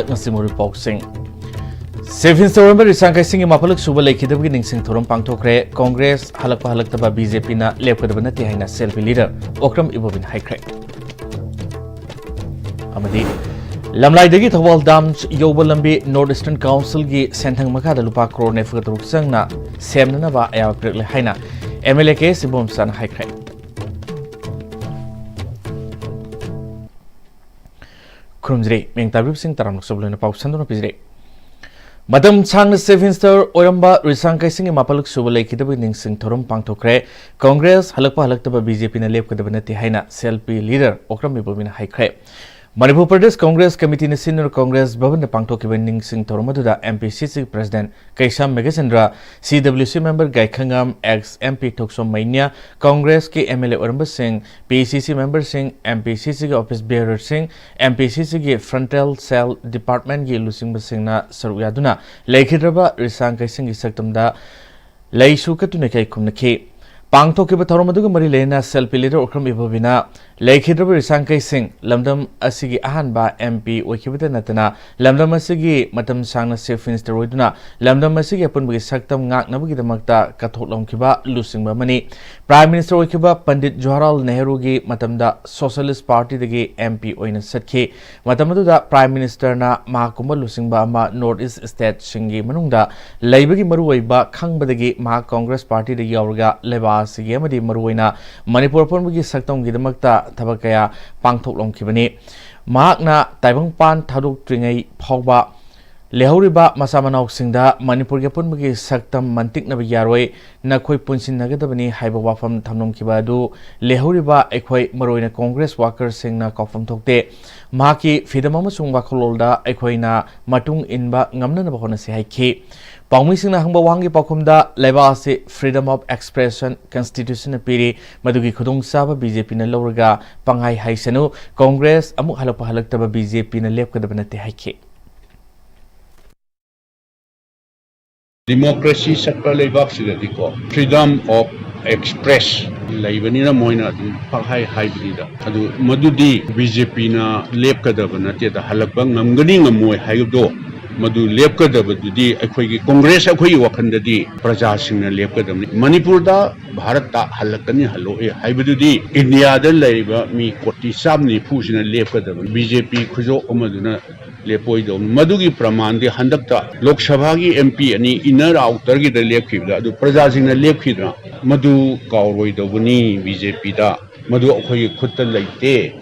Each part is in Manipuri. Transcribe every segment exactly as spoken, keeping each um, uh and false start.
ꯉꯁꯤ ꯃꯔꯨ ꯄꯥꯎꯁꯤꯡ꯫ ꯆꯤꯐ ꯃꯤꯅꯤꯁꯇꯔ ꯑꯣꯏꯔꯝꯕ ꯔꯤꯁꯥꯡꯈꯩꯁꯤꯡꯒꯤ ꯃꯥꯄꯜꯂꯛ ꯁꯨꯕ ꯂꯩꯈꯤꯗꯕꯒꯤ ꯅꯤꯡꯁꯤꯡ ꯊꯧꯔꯝ ꯄꯥꯡꯊꯣꯛꯈ꯭ꯔꯦ꯫ ꯀꯣꯡꯒ꯭ꯔꯦꯁ ꯍꯜꯂꯛꯄ ꯍꯜꯂꯛꯇꯕ ꯕꯤ ꯖꯦ ꯄꯤꯅ ꯂꯦꯞꯀꯗꯕ ꯅꯠꯇꯦ ꯍꯥꯏꯅ C L P leader Okram ꯏꯕꯣꯕꯤꯅ ꯍꯥꯏꯈ꯭ꯔꯦ꯫ ꯑꯃꯗꯤ ꯂꯝꯂꯥꯏꯗꯒꯤ ꯊꯧꯕꯥꯜ ꯗꯥꯝ ꯌꯧꯕ ꯂꯝꯕꯤ ꯅꯣꯔꯠ ꯏꯁꯇꯔꯟ ꯀꯥꯎꯟꯁꯤꯜꯒꯤ ꯁꯦꯟꯊꯪ ꯃꯈꯥꯗ ꯂꯨꯄꯥ ꯀ꯭ꯔꯣꯔ ꯅꯤꯐꯨꯒ ꯇꯔꯨꯛ ꯆꯪꯅ ꯁꯦꯝꯅꯅꯕ ꯑꯌꯥꯕ ꯄꯤꯔꯛꯂꯦ ꯍꯥꯏꯅ ꯑꯦꯝ ꯑꯦꯜ ꯑꯦ ꯀꯦ ꯑꯦꯁ ꯏꯕꯣꯝꯆꯥꯅ ꯍꯥꯏꯈ꯭ꯔꯦ꯫ ꯈꯨꯔꯨꯝꯖꯔꯤ꯫ ꯃꯤꯡ ꯇꯥꯕꯤꯕꯁꯤꯡ ꯇꯔꯥꯝꯅ ꯁꯣꯏꯕ ꯂꯣꯏꯅ ꯄꯥꯎ ꯁꯟꯗꯣꯛꯅ ꯄꯤꯖꯔꯤ꯫ ꯃꯇꯝ ꯁꯥꯡꯅ ꯆꯤꯐ ꯃꯤꯅꯤꯁꯇꯔ ꯑꯣꯏꯔꯝꯕ ꯔꯤꯁꯥꯡꯈꯩꯁꯤꯡꯒꯤ ꯃꯥꯄꯜꯂꯛ ꯁꯨꯕ ꯂꯩꯈꯤꯗꯕꯒꯤ ꯅꯤꯡꯁꯤꯡ ꯊꯧꯔꯝ ꯄꯥꯡꯊꯣꯛꯈ꯭ꯔꯦ꯫ ꯀꯣꯡꯒ꯭ꯔꯦꯁ ꯍꯜꯂꯛꯄ ꯍꯜꯂꯛꯇꯕ ꯕꯤ ꯖꯦ ꯄꯤꯅ ꯂꯦꯞꯀꯗꯕ ꯅꯠꯇꯦ ꯍꯥꯏꯅ C L P leader Okram ꯏꯕꯣꯕꯤꯅ ꯍꯥꯏꯈ꯭ꯔꯦ꯫ ꯃꯅꯤꯄꯨꯔ ꯄ꯭ꯔꯗꯦꯁ ꯀꯣꯡꯒ꯭ꯔꯦꯁ ꯀꯃꯤꯇꯤꯅ ꯁꯤꯟꯗꯨꯅ ꯀꯣꯡꯒ꯭ꯔꯦꯁ ꯚꯕꯟꯗ ꯄꯥꯡꯊꯣꯛꯈꯤꯕ ꯅꯤꯡꯁꯤꯡ ꯊꯧꯔꯝ ꯑꯗꯨꯗ ꯑꯦꯝ ꯄꯤ ꯁꯤ ꯁꯤꯒꯤ ꯄ꯭ꯔꯁꯤꯗꯦꯟꯠ ꯀꯩꯁꯥꯝ Meghachandra, C W C member Gaikhangam, ex M P Thokchom Meinya, ꯀꯣꯡꯒ꯭ꯔꯦꯁꯀꯤ ꯑꯦꯝ ꯑꯦꯜ ꯑꯦ ꯑꯣꯏꯔꯝꯕꯁꯤꯡ, P C C ꯃꯦꯝꯕꯔꯁꯤꯡ, M P ꯁꯤ ꯁꯤꯒꯤ ꯑꯣꯐꯤꯁ ꯕꯤꯌꯔꯔꯁꯤꯡ, ꯑꯦꯝ ꯄꯤ ꯁꯤ ꯁꯤꯒꯤ ꯐ꯭ꯔꯟꯇꯦꯜ ꯁꯦꯜ ꯗꯤꯄꯥꯔꯠꯃꯦꯟꯠꯀꯤ ꯂꯨꯆꯤꯡꯕꯁꯤꯡꯅ ꯁꯔꯨꯛ ꯌꯥꯗꯨꯅ ꯂꯩꯈꯤꯗ꯭ꯔꯕ ꯔꯤꯁꯥꯡꯈꯩꯁꯤꯡꯒꯤ ꯁꯛꯇꯝꯗ ꯂꯩꯁꯨ ꯀꯠꯇꯨꯅ ꯏꯀꯥꯏ ꯈꯨꯝꯅꯈꯤ꯫ ꯄꯥꯡꯊꯣꯛꯈꯤꯕ ꯊꯧꯔꯝ ꯑꯗꯨꯒ ꯃꯔꯤ ꯂꯩꯅꯅ C L P leader Okram ꯏꯕꯣꯕꯤꯅ ꯂꯩꯈꯤꯗ꯭ꯔꯕ ꯔꯤꯁꯥꯡꯈꯩꯁꯤꯡ ꯂꯝꯗꯝ ꯑꯁꯤꯒꯤ ꯑꯍꯥꯟꯕ ꯑꯦꯝ ꯄꯤ ꯑꯣꯏꯈꯤꯕꯇ ꯅꯠꯇꯅ ꯂꯝꯗꯝ ꯑꯁꯤꯒꯤ ꯃꯇꯝ ꯁꯥꯡꯅ ꯆꯤꯐ ꯃꯤꯅꯤꯁꯇꯔ ꯑꯣꯏꯗꯨꯅ ꯂꯝꯗꯝ ꯑꯁꯤꯒꯤ ꯑꯄꯨꯟꯕꯒꯤ ꯁꯛꯇꯝ ꯉꯥꯛꯅꯕꯒꯤꯗꯃꯛꯇ ꯀꯠꯊꯣꯛꯂꯝꯈꯤꯕ ꯂꯨꯆꯤꯡꯕ ꯑꯃꯅꯤ꯫ ꯄ꯭ꯔꯥꯏꯝ ꯃꯤꯅꯤꯁꯇꯔ ꯑꯣꯏꯈꯤꯕ ꯄꯟꯗꯤꯠ ꯖꯋꯥꯍꯔꯂꯥꯜ ꯅꯦꯍꯔꯨꯒꯤ ꯃꯇꯝꯗ ꯁꯣꯁꯤꯌꯦꯂꯤꯁꯠ ꯄꯥꯔꯇꯤꯗꯒꯤ ꯑꯦꯝ ꯄꯤ ꯑꯣꯏꯅ ꯆꯠꯈꯤ꯫ ꯃꯇꯝ ꯑꯗꯨꯗ ꯄ꯭ꯔꯥꯏꯝ ꯃꯤꯅꯤꯁꯇꯔꯅ ꯃꯍꯥꯛꯀꯨꯝꯕ ꯂꯨꯆꯤꯡꯕ ꯑꯃ ꯅꯣꯔꯠ ꯏꯁ ꯁ꯭ꯇꯦꯠꯁꯤꯡꯒꯤ ꯃꯅꯨꯡꯗ ꯂꯩꯕꯒꯤ ꯃꯔꯨꯑꯣꯏꯕ ꯈꯪꯕꯗꯒꯤ ꯃꯍꯥꯛ ꯀꯣꯡꯒ꯭ꯔꯦꯁ ꯄꯥꯔꯇꯤꯗ ꯌꯥꯎꯔꯒ ꯂꯩꯕꯥꯛ ꯑꯁꯤꯒꯤ ꯑꯃꯗꯤ ꯃꯔꯨꯑꯣꯏꯅ ꯃꯅꯤꯄꯨꯔ ꯑꯄꯨꯟꯕꯒꯤ ꯁꯛꯇꯝꯒꯤꯗꯃꯛꯇ ꯊꯕꯛ ꯀꯌꯥ ꯄꯥꯡꯊꯣꯛꯂꯝꯈꯤꯕꯅꯤ꯫ ꯃꯍꯥꯛꯅ ꯇꯥꯏꯕꯪꯄꯥꯟ ꯊꯥꯗꯣꯛꯇ꯭ꯔꯤꯉꯩ ꯐꯥꯎꯕ ꯂꯩꯍꯧꯔꯤꯕ ꯃꯆꯥ ꯃꯅꯥꯎꯁꯤꯡꯗ ꯃꯅꯤꯄꯨꯔꯒꯤ ꯑꯄꯨꯟꯕꯒꯤ ꯁꯛꯇꯝ ꯃꯟꯇꯤꯛꯅꯕ ꯌꯥꯔꯣꯏ, ꯅꯈꯣꯏ ꯄꯨꯟꯁꯤꯟꯅꯒꯗꯕꯅꯤ ꯍꯥꯏꯕ ꯋꯥꯐꯝ ꯊꯝꯂꯝꯈꯤꯕ ꯑꯗꯨ ꯂꯩꯍꯧꯔꯤꯕ ꯑꯩꯈꯣꯏ, ꯃꯔꯨꯑꯣꯏꯅ ꯀꯣꯡꯒ꯭ꯔꯦꯁ ꯋꯥꯀꯔꯁꯤꯡꯅ ꯀꯥꯎꯐꯝ ꯊꯣꯛꯇꯦ꯫ ꯃꯍꯥꯛꯀꯤ ꯐ꯭ꯔꯤꯗꯝ ꯑꯃꯁꯨꯡ ꯋꯥꯈꯜꯂꯣꯟꯗ ꯑꯩꯈꯣꯏꯅ ꯃꯇꯨꯡ ꯏꯟꯕ ꯉꯝꯅꯅꯕ ꯍꯣꯠꯅꯁꯤ ꯍꯥꯏꯈꯤ꯫ ꯄꯥꯎꯃꯤꯁꯤꯡꯅ ꯍꯪꯕ ꯋꯥꯍꯪꯒꯤ ꯄꯥꯎꯈꯨꯝꯗ, ꯂꯩꯕꯥꯛ ꯑꯁꯤ freedom of expression constitution ꯅ ꯄꯤꯔꯤ, ꯃꯗꯨꯒꯤ ꯈꯨꯗꯣꯡꯆꯥꯕ ꯕꯤ ꯖꯦ ꯄꯤꯅ ꯂꯧꯔꯒ ꯄꯪꯍꯥꯏ ꯍꯥꯏꯁꯅꯨ, ꯀꯣꯡꯒ꯭ꯔꯦꯁ ꯑꯃꯨꯛ ꯍꯜꯂꯛꯄ ꯍꯜꯂꯛꯇꯕ ꯕꯤ ꯖꯦ ꯄꯤꯅ ꯂꯦꯞꯀꯗꯕ ꯅꯠꯇꯦ ꯍꯥꯏꯈꯤ꯫ ꯗꯤꯃꯣꯀ꯭ꯔꯦꯁꯤ ꯆꯠꯄ ꯂꯩꯕꯥꯛꯁꯤꯗꯗꯤꯀꯣ, freedom of ꯑꯦꯛꯁꯄ꯭ꯔꯦꯁ ꯂꯩꯕꯅꯤꯅ ꯃꯣꯏꯅ ꯑꯗꯨꯝ ꯄꯪꯍꯥꯏ ꯍꯥꯏꯕꯅꯤꯗ꯫ ꯑꯗꯨ ꯃꯗꯨꯗꯤ ꯕꯤ ꯖꯦ ꯄꯤꯅ ꯂꯦꯞꯀꯗꯕ ꯅꯠꯇꯦꯗ, ꯍꯜꯂꯛꯄ ꯉꯝꯒꯅꯤ ꯉꯝꯃꯣꯏ ꯍꯥꯏꯕꯗꯣ, ꯃꯗꯨ ꯂꯦꯞꯀꯗꯕꯗꯨꯗꯤ ꯑꯩꯈꯣꯏꯒꯤ ꯀꯣꯡꯒ꯭ꯔꯦꯁ, ꯑꯩꯈꯣꯏꯒꯤ ꯋꯥꯈꯜꯗꯗꯤ ꯄ꯭ꯔꯖꯥꯁꯤꯡꯅ ꯂꯦꯞꯀꯗꯕꯅꯤ꯫ ꯃꯅꯤꯄꯨꯔꯗ ꯚꯥꯔꯠꯇ ꯍꯜꯂꯛꯀꯅꯤ ꯍꯜꯂꯛꯑꯣꯏ ꯍꯥꯏꯕꯗꯨꯗꯤ ꯏꯟꯗꯤꯌꯥꯗ ꯂꯩꯔꯤꯕ ꯃꯤ ꯀꯣꯇꯤ ꯆꯥꯝ ꯅꯤꯐꯨꯁꯤꯅ ꯂꯦꯞꯀꯗꯕꯅꯤ꯫ ꯕꯤ ꯖꯦ ꯄꯤ ꯈꯨꯖꯣꯞ ꯑꯃꯗꯨꯅ ꯂꯦꯞꯄꯣꯏꯗꯧꯅꯤ꯫ ꯃꯗꯨꯒꯤ ꯄ꯭ꯔꯃꯥꯟꯗꯤ ꯍꯟꯗꯛꯇ ꯂꯣꯛ ꯁꯚꯥꯒꯤ ꯑꯦꯝ ꯄꯤ ꯑꯅꯤ ꯏꯟꯅꯔ ꯑꯥꯎꯇꯔꯒꯤꯗ ꯂꯦꯞꯈꯤꯕꯗ, ꯑꯗꯨ ꯄ꯭ꯔꯖꯥꯁꯤꯡꯅ ꯂꯦꯞꯈꯤꯗ꯭ꯔꯥ? ꯃꯗꯨ ꯀꯥꯎꯔꯣꯏꯗꯧꯕꯅꯤ ꯕꯤ ꯖꯦ ꯄꯤꯗ꯫ ꯃꯗꯨ ꯑꯩꯈꯣꯏꯒꯤ ꯈꯨꯠꯇ ꯂꯩꯇꯦ,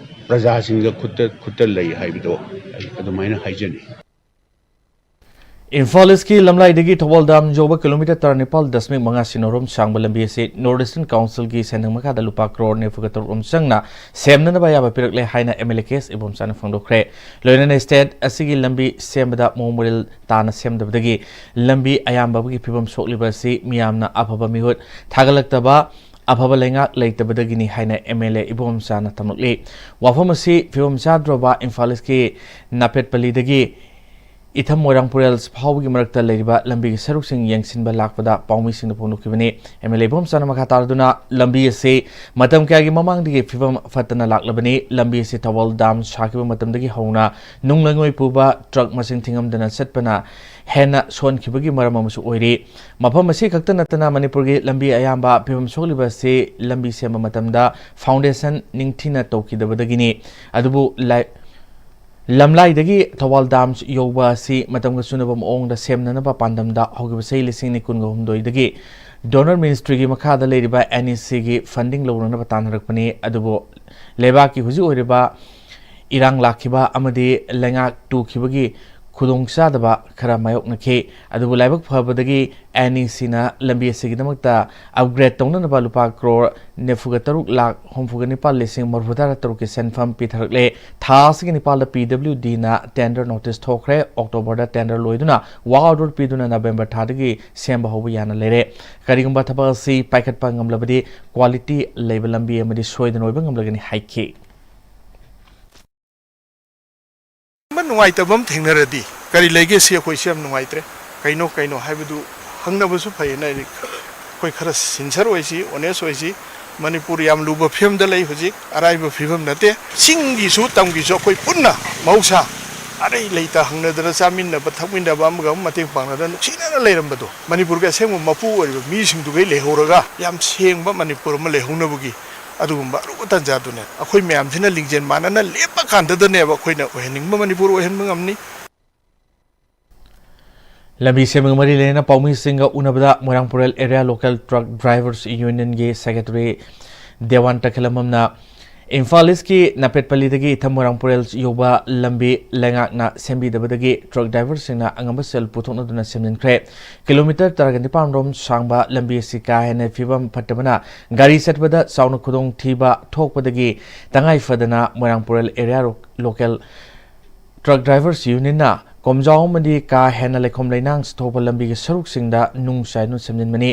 ꯄ꯭ꯔꯖꯥꯁꯤꯡꯒ ꯈꯨꯠꯇ, ꯈꯨꯠꯇ ꯂꯩ ꯍꯥꯏꯕꯗꯣ ꯑꯩ ꯑꯗꯨꯃꯥꯏꯅ ꯍꯥꯏꯖꯅꯤꯡꯏ꯫ ꯏꯝꯐꯥꯜ ꯏꯁꯀꯤ ꯂꯝꯂꯥꯏꯗꯒꯤ ꯊꯧꯕꯥꯜ ꯗꯥꯝ ꯌꯧꯕ ꯀꯤꯂꯣꯃꯤꯇꯔ ꯇꯔꯥꯅꯤꯄꯥꯜ ꯗꯁꯃꯤꯛ ꯃꯉꯥ ꯁꯤꯅꯣꯔꯣꯝ ꯁꯥꯡꯕ ꯂꯝꯕꯤ ꯑꯁꯤ ꯅꯣꯔꯠ ꯏꯁꯇꯔꯟ ꯀꯥꯎꯟꯁꯤꯜꯒꯤ ꯁꯦꯟꯊꯪ ꯃꯈꯥꯗ ꯂꯨꯄꯥ ꯀ꯭ꯔꯣꯔ ꯅꯤꯐꯨꯒ ꯇꯔꯨꯛ ꯔꯣꯝ ꯆꯪꯅ ꯁꯦꯝꯅꯅꯕ ꯑꯌꯥꯕ ꯄꯤꯔꯛꯂꯦ ꯍꯥꯏꯅ ꯑꯦꯝ ꯑꯦꯜ ꯑꯦ ꯀꯦ ꯑꯦꯁ ꯏꯕꯣꯝꯆꯥꯅ ꯐꯣꯡꯗꯣꯛꯈ꯭ꯔꯦ꯫ ꯂꯣꯏꯅꯅ ꯏꯁꯇꯦꯠ ꯑꯁꯤꯒꯤ ꯂꯝꯕꯤ ꯁꯦꯝꯕꯗ ꯃꯑꯣꯡ ꯃꯔꯤꯜ ꯇꯥꯅ ꯁꯦꯝꯗꯕꯗꯒꯤ ꯂꯝꯕꯤ ꯑꯌꯥꯝꯕꯒꯤ ꯐꯤꯕꯝ ꯁꯣꯛꯂꯤꯕ ꯑꯁꯤ ꯃꯤꯌꯥꯝꯅ ꯑꯐꯕ ꯃꯤꯍꯨꯠ ꯊꯥꯒꯠꯂꯛꯇꯕ, ꯑꯐꯕ ꯂꯩꯉꯥꯛ ꯂꯩꯇꯕꯗꯒꯤꯅꯤ ꯍꯥꯏꯅ ꯑꯦꯝ ꯑꯦꯜ ꯑꯦ ꯏꯕꯣꯝꯆꯥꯅ ꯇꯝꯂꯛꯂꯤ꯫ ꯋꯥꯐꯝ ꯑꯁꯤ ꯐꯤꯕꯝ ꯆꯥꯗ꯭ꯔꯕ ꯏꯝꯐꯥꯜ ꯏꯁꯀꯤ ꯅꯥꯄꯦꯠꯄꯂꯤꯗꯒꯤ ꯏꯊꯝ ꯃꯣꯏꯔꯥꯡ ꯄꯨꯔꯦꯜ ꯐꯥꯎꯕꯒꯤ ꯃꯔꯛꯇ ꯂꯩꯔꯤꯕ ꯂꯝꯕꯤꯒꯤ ꯁꯔꯨꯛꯁꯤꯡ ꯌꯦꯡꯁꯤꯟꯕ ꯂꯥꯛꯄꯗ ꯄꯥꯎꯃꯤꯁꯤꯡꯅ ꯐꯣꯡꯗꯣꯛꯈꯤꯕꯅꯤ꯫ ꯑꯦꯝ ꯑꯦꯜ ꯑꯦ ꯏꯕꯣꯝꯆꯥꯅ ꯃꯈꯥ ꯇꯥꯔꯗꯨꯅ, ꯂꯝꯕꯤ ꯑꯁꯤ ꯃꯇꯝ ꯀꯌꯥꯒꯤ ꯃꯃꯥꯡꯗꯒꯤ ꯐꯤꯕꯝ ꯐꯠꯇꯅ ꯂꯥꯛꯂꯕꯅꯤ꯫ ꯂꯝꯕꯤ ꯑꯁꯤ ꯊꯧꯕꯥꯜ ꯗꯥꯝ ꯁꯥꯈꯤꯕ ꯃꯇꯝꯗꯒꯤ ꯍꯧꯅ ꯅꯨꯡ ꯂꯩꯉꯣꯏ ꯄꯨꯕ ꯇ꯭ꯔꯛ ꯃꯁꯤꯡ ꯊꯤꯉꯝꯗꯅ ꯆꯠꯄꯅ ꯍꯦꯟꯅ ꯁꯣꯟꯈꯤꯕꯒꯤ ꯃꯔꯝ ꯑꯃꯁꯨ ꯑꯣꯏꯔꯤ꯫ ꯃꯐꯝ ꯑꯁꯤ ꯈꯛꯇ ꯅꯠꯇꯅ ꯃꯅꯤꯄꯨꯔꯒꯤ ꯂꯝꯕꯤ ꯑꯌꯥꯝꯕ ꯐꯤꯕꯝ ꯁꯣꯛꯂꯤꯕ ꯑꯁꯤ ꯂꯝꯕꯤ ꯁꯦꯝꯕ ꯃꯇꯝꯗ ꯐꯥꯎꯟꯗꯦꯁꯟ ꯅꯤꯡꯊꯤꯅ ꯇꯧꯈꯤꯗꯕꯗꯒꯤꯅꯤ꯫ ꯑꯗꯨꯕꯨ ꯂꯥꯏ-, ꯂꯝꯂꯥꯏꯗꯒꯤ ꯊꯧꯕꯥꯜ ꯗꯥꯝ ꯌꯧꯕ ꯑꯁꯤ ꯃꯇꯝꯒ ꯆꯨꯅꯕ ꯃꯑꯣꯡꯗ ꯁꯦꯝꯅꯅꯕ ꯄꯥꯟꯗꯝꯗ ꯍꯧꯈꯤꯕ ꯆꯍꯤ ꯂꯤꯁꯤꯡ ꯑꯅꯤ ꯀꯨꯟꯒ ꯍꯨꯝꯗꯣꯏꯗꯒꯤ ꯗꯣꯅꯔ ꯃꯤꯅꯤꯁꯇ꯭ꯔꯤꯒꯤ ꯃꯈꯥꯗ ꯂꯩꯔꯤꯕ ꯑꯦꯟ ꯏ ꯁꯤꯒꯤ ꯐꯟꯗꯤꯡ ꯂꯧꯅꯅꯕ ꯇꯥꯟꯅꯔꯛꯄꯅꯤ꯫ ꯑꯗꯨꯕꯨ ꯂꯩꯕꯥꯛꯀꯤ ꯍꯧꯖꯤꯛ ꯑꯣꯏꯔꯤꯕ ꯏꯔꯥꯡ ꯂꯥꯛꯈꯤꯕ ꯑꯃꯗꯤ ꯂꯩꯉꯥꯛ ꯇꯨꯈꯤꯕꯒꯤ ꯈꯨꯗꯣꯡꯆꯥꯗꯕ ꯈꯔ ꯃꯥꯌꯣꯛꯅꯈꯤ꯫ ꯑꯗꯨꯕꯨ ꯂꯥꯏꯕꯛ ꯐꯕꯗꯒꯤ ꯑꯦꯟ ꯏ ꯁꯤꯅ ꯂꯝꯕꯤ ꯑꯁꯤꯒꯤꯗꯃꯛꯇ ꯑꯞꯒ꯭ꯔꯦꯗ ꯇꯧꯅꯅꯕ ꯂꯨꯄꯥ ꯀ꯭ꯔꯣꯔ ꯅꯤꯐꯨꯒ ꯇꯔꯨꯛ ꯂꯥꯈ ꯍꯨꯝꯐꯨꯒ ꯅꯤꯄꯥꯜ ꯂꯤꯁꯤꯡ ꯃꯔꯤꯐꯨꯇꯔꯥ ꯇꯔꯨꯛꯀꯤ ꯁꯦꯟꯐꯝ ꯄꯤꯊꯔꯛꯂꯦ꯫ ꯊꯥ ꯑꯁꯤꯒꯤ ꯅꯤꯄꯥꯜꯗ ꯄꯤ ꯗꯕ꯭ꯂꯤꯎ ꯗꯤꯅ ꯇꯦꯟꯗꯔ ꯅꯣꯇꯤꯁ ꯊꯣꯛꯈ꯭ꯔꯦ꯫ ꯑꯣꯛꯇꯣꯕꯔꯗ ꯇꯦꯟꯗꯔ ꯂꯣꯏꯗꯨꯅ ꯋꯥꯛ ꯑꯣꯔꯗꯔ ꯄꯤꯗꯨꯅ ꯅꯕꯦꯝꯕꯔ ꯊꯥꯗꯒꯤ ꯁꯦꯝꯕ ꯍꯧꯕ ꯌꯥꯅ ꯂꯩꯔꯦ꯫ ꯀꯔꯤꯒꯨꯝꯕ ꯊꯕꯛ ꯑꯁꯤ ꯄꯥꯏꯈꯠꯄ ꯉꯝꯂꯕꯗꯤ ꯀ꯭ꯋꯥꯂꯤꯇꯤ ꯂꯩꯕ ꯂꯝꯕꯤ ꯑꯃꯗꯤ ꯁꯣꯏꯗꯅ ꯑꯣꯏꯕ ꯉꯝꯂꯒꯅꯤ ꯍꯥꯏꯈꯤ꯫ ꯑꯃ ꯅꯨꯡꯉꯥꯏꯇꯕ ꯑꯃ ꯊꯦꯡꯅꯔꯗꯤ ꯀꯔꯤ ꯂꯩꯒꯦ ꯁꯤ ꯑꯩꯈꯣꯏꯁꯦ ꯌꯥꯝ ꯅꯨꯡꯉꯥꯏꯇ꯭ꯔꯦ꯫ ꯀꯩꯅꯣ ꯀꯩꯅꯣ ꯍꯥꯏꯕꯗꯨ ꯍꯪꯅꯕꯁꯨ ꯐꯩꯌꯦꯅ ꯑꯩ ꯑꯩꯈꯣꯏ ꯈꯔ sincere ꯑꯣꯏꯁꯤ, honest ꯑꯣꯏꯁꯤ꯫ ꯃꯅꯤꯄꯨꯔ ꯌꯥꯝ ꯂꯨꯕ ꯐꯤꯕꯝꯗ ꯂꯩ ꯍꯧꯖꯤꯛ, ꯑꯔꯥꯏꯕ ꯐꯤꯕꯝ ꯅꯠꯇꯦ꯫ ꯆꯤꯡꯒꯤꯁꯨ ꯇꯝꯒꯤꯁꯨ ꯑꯩꯈꯣꯏ ꯄꯨꯟꯅ ꯃꯍꯧꯁꯥ ꯑꯔꯩ ꯂꯩꯇ ꯍꯪꯅꯗꯅ ꯆꯥꯃꯤꯟꯅꯕ ꯊꯛꯃꯤꯟꯅꯕ ꯑꯃꯒ ꯑꯃ ꯃꯇꯦꯡ ꯄꯥꯡꯅꯗꯅ ꯅꯨꯡꯁꯤꯅꯅ ꯂꯩꯔꯝꯕꯗꯣ ꯃꯅꯤꯄꯨꯔꯒꯤ ꯑꯁꯦꯡꯕ ꯃꯄꯨ ꯑꯣꯏꯔꯤꯕ ꯃꯤꯁꯤꯡꯗꯨꯒꯩ ꯂꯩꯍꯧꯔꯒ ꯌꯥꯝ ꯁꯦꯡꯕ ꯃꯅꯤꯄꯨꯔ ꯑꯃ ꯂꯩꯍꯧꯅꯕꯒꯤ ꯑꯗꯨꯒꯨꯝꯕ ꯑꯔꯨꯕ ꯇꯥꯟꯖꯥꯗꯨꯅꯦ꯫ ꯑꯩꯈꯣꯏ ꯃꯌꯥꯝꯁꯤꯅ ꯂꯤꯡꯖꯦꯜ ꯃꯥꯟꯅꯅ ꯂꯦꯞꯄ ꯀꯥꯟꯗꯗꯅꯦꯕ ꯑꯩꯈꯣꯏꯅ ꯑꯣꯏꯍꯟꯅꯤꯡꯕ ꯃꯅꯤꯄꯨꯔ ꯑꯣꯏꯍꯟꯕ ꯉꯝꯅꯤ꯫ ꯂꯝꯕꯤ ꯁꯦꯝꯕꯒ ꯃꯔꯤ ꯂꯩꯅꯅ ꯄꯥꯎꯃꯤꯁꯤꯡꯒ ꯎꯅꯕꯗ ꯃꯣꯏꯔꯥꯡꯄꯨꯔꯦꯜ Area Local Truck Drivers Union ꯒꯤ Secretary ꯗꯦꯋꯥꯟ ꯇꯈꯦꯂꯝꯕꯝꯅ ꯏꯝꯐꯥꯜ ꯏꯁꯀꯤ ꯅꯥꯄꯦꯠꯄꯜꯂꯤꯗꯒꯤ ꯏꯊꯝ ꯃꯣꯏꯔꯥꯡꯄꯨꯔꯦꯜ ꯌꯧꯕ ꯂꯝꯕꯤ ꯂꯩꯉꯥꯛꯅ ꯁꯦꯝꯕꯤꯗꯕꯗꯒꯤ ꯇ꯭ꯔꯛ ꯗ꯭ꯔꯥꯏꯚꯔꯁꯤꯡꯅ ꯑꯉꯝꯕ ꯁꯦꯜ ꯄꯨꯊꯣꯛꯅꯗꯨꯅ ꯁꯦꯝꯖꯤꯟꯈ꯭ꯔꯦ꯫ ꯀꯤꯂꯣꯃꯤꯇꯔ ꯇꯔꯥꯒ ꯅꯤꯄꯥꯟ ꯔꯣꯝ ꯁꯥꯡꯕ ꯂꯝꯕꯤ ꯑꯁꯤ ꯀꯥ ꯍꯦꯟꯅ ꯐꯤꯕꯝ ꯐꯠꯇꯕꯅ ꯒꯥꯔꯤ ꯆꯠꯄꯗ ꯆꯥꯎꯅ ꯈꯨꯗꯣꯡꯊꯤꯕ ꯊꯣꯛꯄꯗꯒꯤ ꯇꯉꯥꯏ ꯐꯗꯅ ꯃꯣꯏꯔꯥꯡꯄꯨꯔꯦꯜ Area Local Truck Drivers Union ꯅ ꯀꯣꯝꯖꯥꯎ ꯑꯃꯗꯤ ꯀꯥ ꯍꯦꯟꯅ ꯂꯩꯈꯣꯝ ꯂꯩꯅꯥꯡ ꯊꯣꯛꯄ ꯂꯝꯕꯤꯒꯤ ꯁꯔꯨꯛꯁꯤꯡꯗ ꯅꯨꯡ ꯆꯥꯏꯗꯨꯅ ꯁꯦꯝꯖꯤꯟꯕꯅꯤ꯫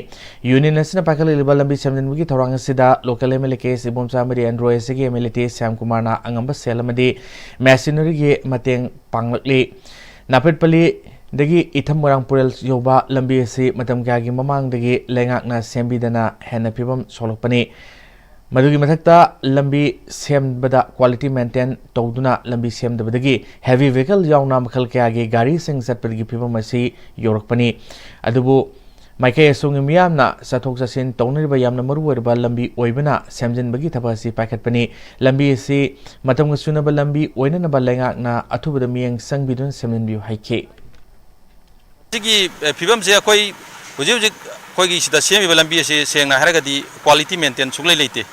Union ꯑꯁꯤꯅ ꯄꯥꯏꯈꯠꯂꯛꯂꯤꯕ ꯂꯝꯕꯤ ꯁꯦꯝꯖꯤꯟꯕꯒꯤ ꯊꯧꯔꯥꯡ ꯑꯁꯤꯗ local MLA ꯀꯦ ꯑꯦꯁ ꯏꯕꯣꯝꯆꯥ ꯑꯃꯗꯤ ꯑꯟꯗ꯭ꯔꯣ ꯑꯦꯁ ꯁꯤꯒꯤ MLA ꯇꯤ ꯁ꯭ꯌꯥꯝꯀꯨꯃꯥꯔꯅ ꯑꯉꯝꯕ ꯁꯦꯜ ꯑꯃꯗꯤ machinery ꯒꯤ ꯃꯇꯦꯡ ꯄꯥꯡꯂꯛꯂꯤ꯫ ꯅꯥꯄꯦꯠꯄꯜꯂꯤꯗꯒꯤ ꯏꯊꯝ ꯃꯣꯏꯔꯥꯡꯄꯨꯔꯦꯜ ꯌꯧꯕ ꯂꯝꯕꯤ ꯑꯁꯤ ꯃꯇꯝ ꯀꯌꯥꯒꯤ ꯃꯃꯥꯡꯗꯒꯤ ꯂꯩꯉꯥꯛꯅ ꯁꯦꯝꯕꯤꯗꯅ ꯍꯦꯟꯅ ꯐꯤꯕꯝ ꯁꯣꯛꯂꯛꯄꯅꯤ꯫ ꯃꯗꯨꯒꯤ ꯃꯊꯛꯇ ꯂꯝꯕꯤ ꯁꯦꯝꯕꯗ quality maintain ꯇꯧꯗꯨꯅ ꯂꯝꯕꯤ ꯁꯦꯝꯗꯕꯗꯒꯤ heavy vehicle ꯌꯥꯎꯅ ꯃꯈꯜ ꯀꯌꯥꯒꯤ ꯒꯥꯔꯤꯁꯤꯡ ꯆꯠꯄꯒꯤ ꯐꯤꯕꯝ ꯑꯁꯤ ꯌꯧꯔꯛꯄꯅꯤ꯫ ꯑꯗꯨꯕꯨ ꯃꯥꯏꯀꯩ ꯑꯁꯣꯝꯒꯤ ꯃꯤꯌꯥꯝꯅ ꯆꯠꯊꯣꯛ ꯆꯠꯁꯤꯟ ꯇꯧꯅꯔꯤꯕ ꯌꯥꯝꯅ ꯃꯔꯨ ꯑꯣꯏꯔꯕ ꯂꯝꯕꯤ ꯑꯣꯏꯕꯅ ꯁꯦꯝꯖꯤꯟꯕꯒꯤ ꯊꯕꯛ ꯑꯁꯤ ꯄꯥꯏꯈꯠꯄꯅꯤ꯫ ꯂꯝꯕꯤ ꯑꯁꯤ ꯃꯇꯝꯒ ꯆꯨꯅꯕ ꯂꯝꯕꯤ ꯑꯣꯏꯅꯅꯕ ꯂꯩꯉꯥꯛꯅ ꯑꯊꯨꯕꯗ ꯃꯤꯠꯌꯦꯡ ꯆꯪꯕꯤꯗꯨꯅ ꯁꯦꯝꯖꯤꯟꯕꯤꯌꯨ ꯍꯥꯏꯈꯤ꯫ ꯁꯤꯒꯤ, ꯑꯦ, ꯐꯤꯕꯝꯁꯦ ꯑꯩꯈꯣꯏ ꯍꯧꯖꯤꯛ ꯍꯧꯖꯤꯛ ꯑꯩꯈꯣꯏꯒꯤ ꯁꯤꯗ ꯁꯦꯝꯃꯤꯕ ꯂꯝꯕꯤ ꯑꯁꯤ ꯁꯦꯡꯅ ꯍꯥꯏꯔꯒꯗꯤ quality maintain ꯁꯨꯡꯂꯩ ꯂꯩꯇꯦ꯫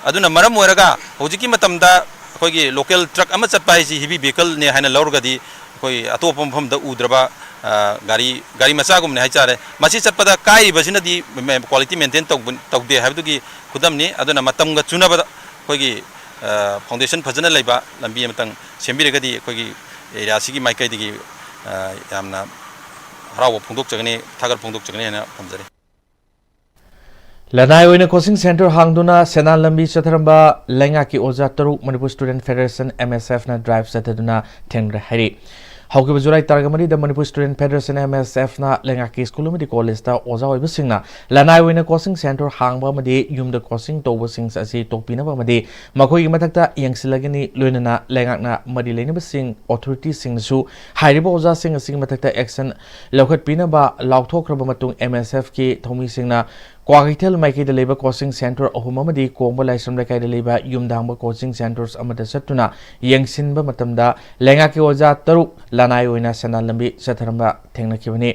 ꯑꯗꯨꯅ ꯃꯔꯝ ꯑꯣꯏꯔꯒ ꯍꯧꯖꯤꯛꯀꯤ ꯃꯇꯝꯗ ꯑꯩꯈꯣꯏꯒꯤ local truck ꯑꯃ ꯆꯠꯄ ꯍꯥꯏꯁꯤ heavy vehicle ꯅꯦ ꯍꯥꯏꯅ ꯂꯧꯔꯒꯗꯤ ꯑꯩꯈꯣꯏ ꯑꯇꯣꯞꯄ ꯃꯐꯝꯗ ꯎꯗ꯭ꯔꯕ, ꯑ, ꯒꯥꯔꯤ, ꯒꯥꯔꯤ ꯃꯆꯥꯒꯨꯝꯕꯅꯦ ꯍꯥꯏꯇꯥꯔꯦ꯫ ꯃꯁꯤ ꯆꯠꯄꯗ ꯀꯥꯏꯔꯤꯕꯁꯤꯅꯗꯤ ꯃꯦ-, quality maintain ꯇꯧꯕ, ꯇꯧꯗꯦ ꯍꯥꯏꯕꯗꯨꯒꯤ ꯈꯨꯗꯝꯅꯤ꯫ ꯑꯗꯨꯅ ꯃꯇꯝꯒ ꯆꯨꯅꯕꯗ ꯑꯩꯈꯣꯏꯒꯤ, ꯑ, foundation ꯐꯖꯅ ꯂꯩꯕ ꯂꯝꯕꯤ ꯑꯃꯇꯪ ꯁꯦꯝꯕꯤꯔꯒꯗꯤ ꯑꯩꯈꯣꯏꯒꯤ area ꯁꯤꯒꯤ ꯃꯥꯏꯀꯩꯗꯒꯤ, ꯑ, ꯌꯥꯝꯅ ꯍꯔꯥꯎꯕ ꯐꯣꯡꯗꯣꯛꯆꯒꯅꯤ, ꯊꯥꯒꯠ ꯐꯣꯡꯗꯣꯛꯆꯒꯅꯤ ꯍꯥꯏꯅ ꯊꯝꯖꯔꯤ꯫ ꯂꯅꯥꯏ ꯑꯣꯏꯅ coaching centre ꯍꯥꯡꯗꯨꯅ ꯁꯦꯟꯗꯥꯟ ꯂꯝꯕꯤ ꯆꯠꯊꯔꯝꯕ ꯂꯩꯉꯥꯛꯀꯤ ꯑꯣꯖꯥ ꯇꯔꯨꯛ Manipur Student Federation, M S F ꯅ drive ꯆꯠꯊꯗꯨꯅ ꯊꯦꯡꯅꯔꯦ ꯍꯥꯏꯔꯤ꯫ ꯍꯧꯈꯤꯕ ꯖꯨꯂꯥꯏ ꯇꯔꯥꯃꯔꯤꯗ Manipur student federation, M S ꯑꯦꯐꯅ, ꯂꯩꯉꯥꯛꯀꯤ ꯁ꯭ꯀꯨꯜ ꯑꯃꯗꯤ ꯀꯣꯂꯦꯖꯇ ꯑꯣꯖꯥ ꯑꯣꯏꯕꯁꯤꯡꯅ ꯂꯅꯥꯏ ꯑꯣꯏꯅ ꯀꯣꯆꯤꯡ ꯁꯦꯟꯇꯔ ꯍꯥꯡꯕ ꯑꯃꯗꯤ ꯌꯨꯝꯗ ꯀꯣꯆꯤꯡ ꯇꯧꯕꯁꯤꯡ ꯑꯁꯤ ꯇꯣꯛꯄꯤꯅꯕ ꯑꯃꯗꯤ ꯃꯈꯣꯏꯒꯤ ꯃꯊꯛꯇ ꯌꯦꯡꯁꯤꯜꯂꯒꯅꯤ꯫ ꯂꯣꯏꯅꯅ ꯂꯩꯉꯥꯛꯅ ꯃꯔꯤ ꯂꯩꯅꯕꯁꯤꯡ, ꯑꯣꯊꯣꯔꯤꯇꯤꯁꯤꯡꯅꯁꯨ ꯍꯥꯏꯔꯤꯕ ꯑꯣꯖꯥꯁꯤꯡ ꯑꯁꯤꯒꯤ ꯃꯊꯛꯇ ꯑꯦꯛꯁꯟ ꯂꯧꯈꯠꯄꯤꯅꯕ ꯂꯥꯎꯊꯣꯛꯈ꯭ꯔꯕ ꯃꯇꯨꯡ, ꯑꯦꯝ ꯑꯦꯁ ꯑꯦꯐꯀꯤ ꯊꯧꯃꯤꯁꯤꯡꯅ ꯀ꯭ꯋꯥꯀꯩꯊꯦꯜ ꯃꯥꯏꯀꯩꯗ ꯂꯩꯕ ꯀꯣꯆꯤꯡ ꯁꯦꯟꯇꯔ ꯑꯍꯨꯝ ꯑꯃꯗꯤ ꯀꯣꯡꯕ ꯂꯥꯏꯁ꯭ꯔꯝ ꯂꯩꯀꯥꯏꯗ ꯂꯩꯕ ꯌꯨꯝꯗ ꯍꯥꯡꯕ ꯀꯣꯆꯤꯡ ꯁꯦꯟꯇꯔꯁ ꯑꯃꯗ ꯆꯠꯇꯨꯅ ꯌꯦꯡꯁꯤꯟꯕ ꯃꯇꯝꯗ, ꯂꯩꯉꯥꯛꯀꯤ ꯑꯣꯖꯥ ꯇꯔꯨꯛ ꯂꯅꯥꯏ ꯑꯣꯏꯅ ꯁꯦꯟꯗꯥꯟ ꯂꯝꯕꯤ ꯆꯠꯊꯔꯝꯕ ꯊꯦꯡꯅꯈꯤꯕꯅꯤ꯫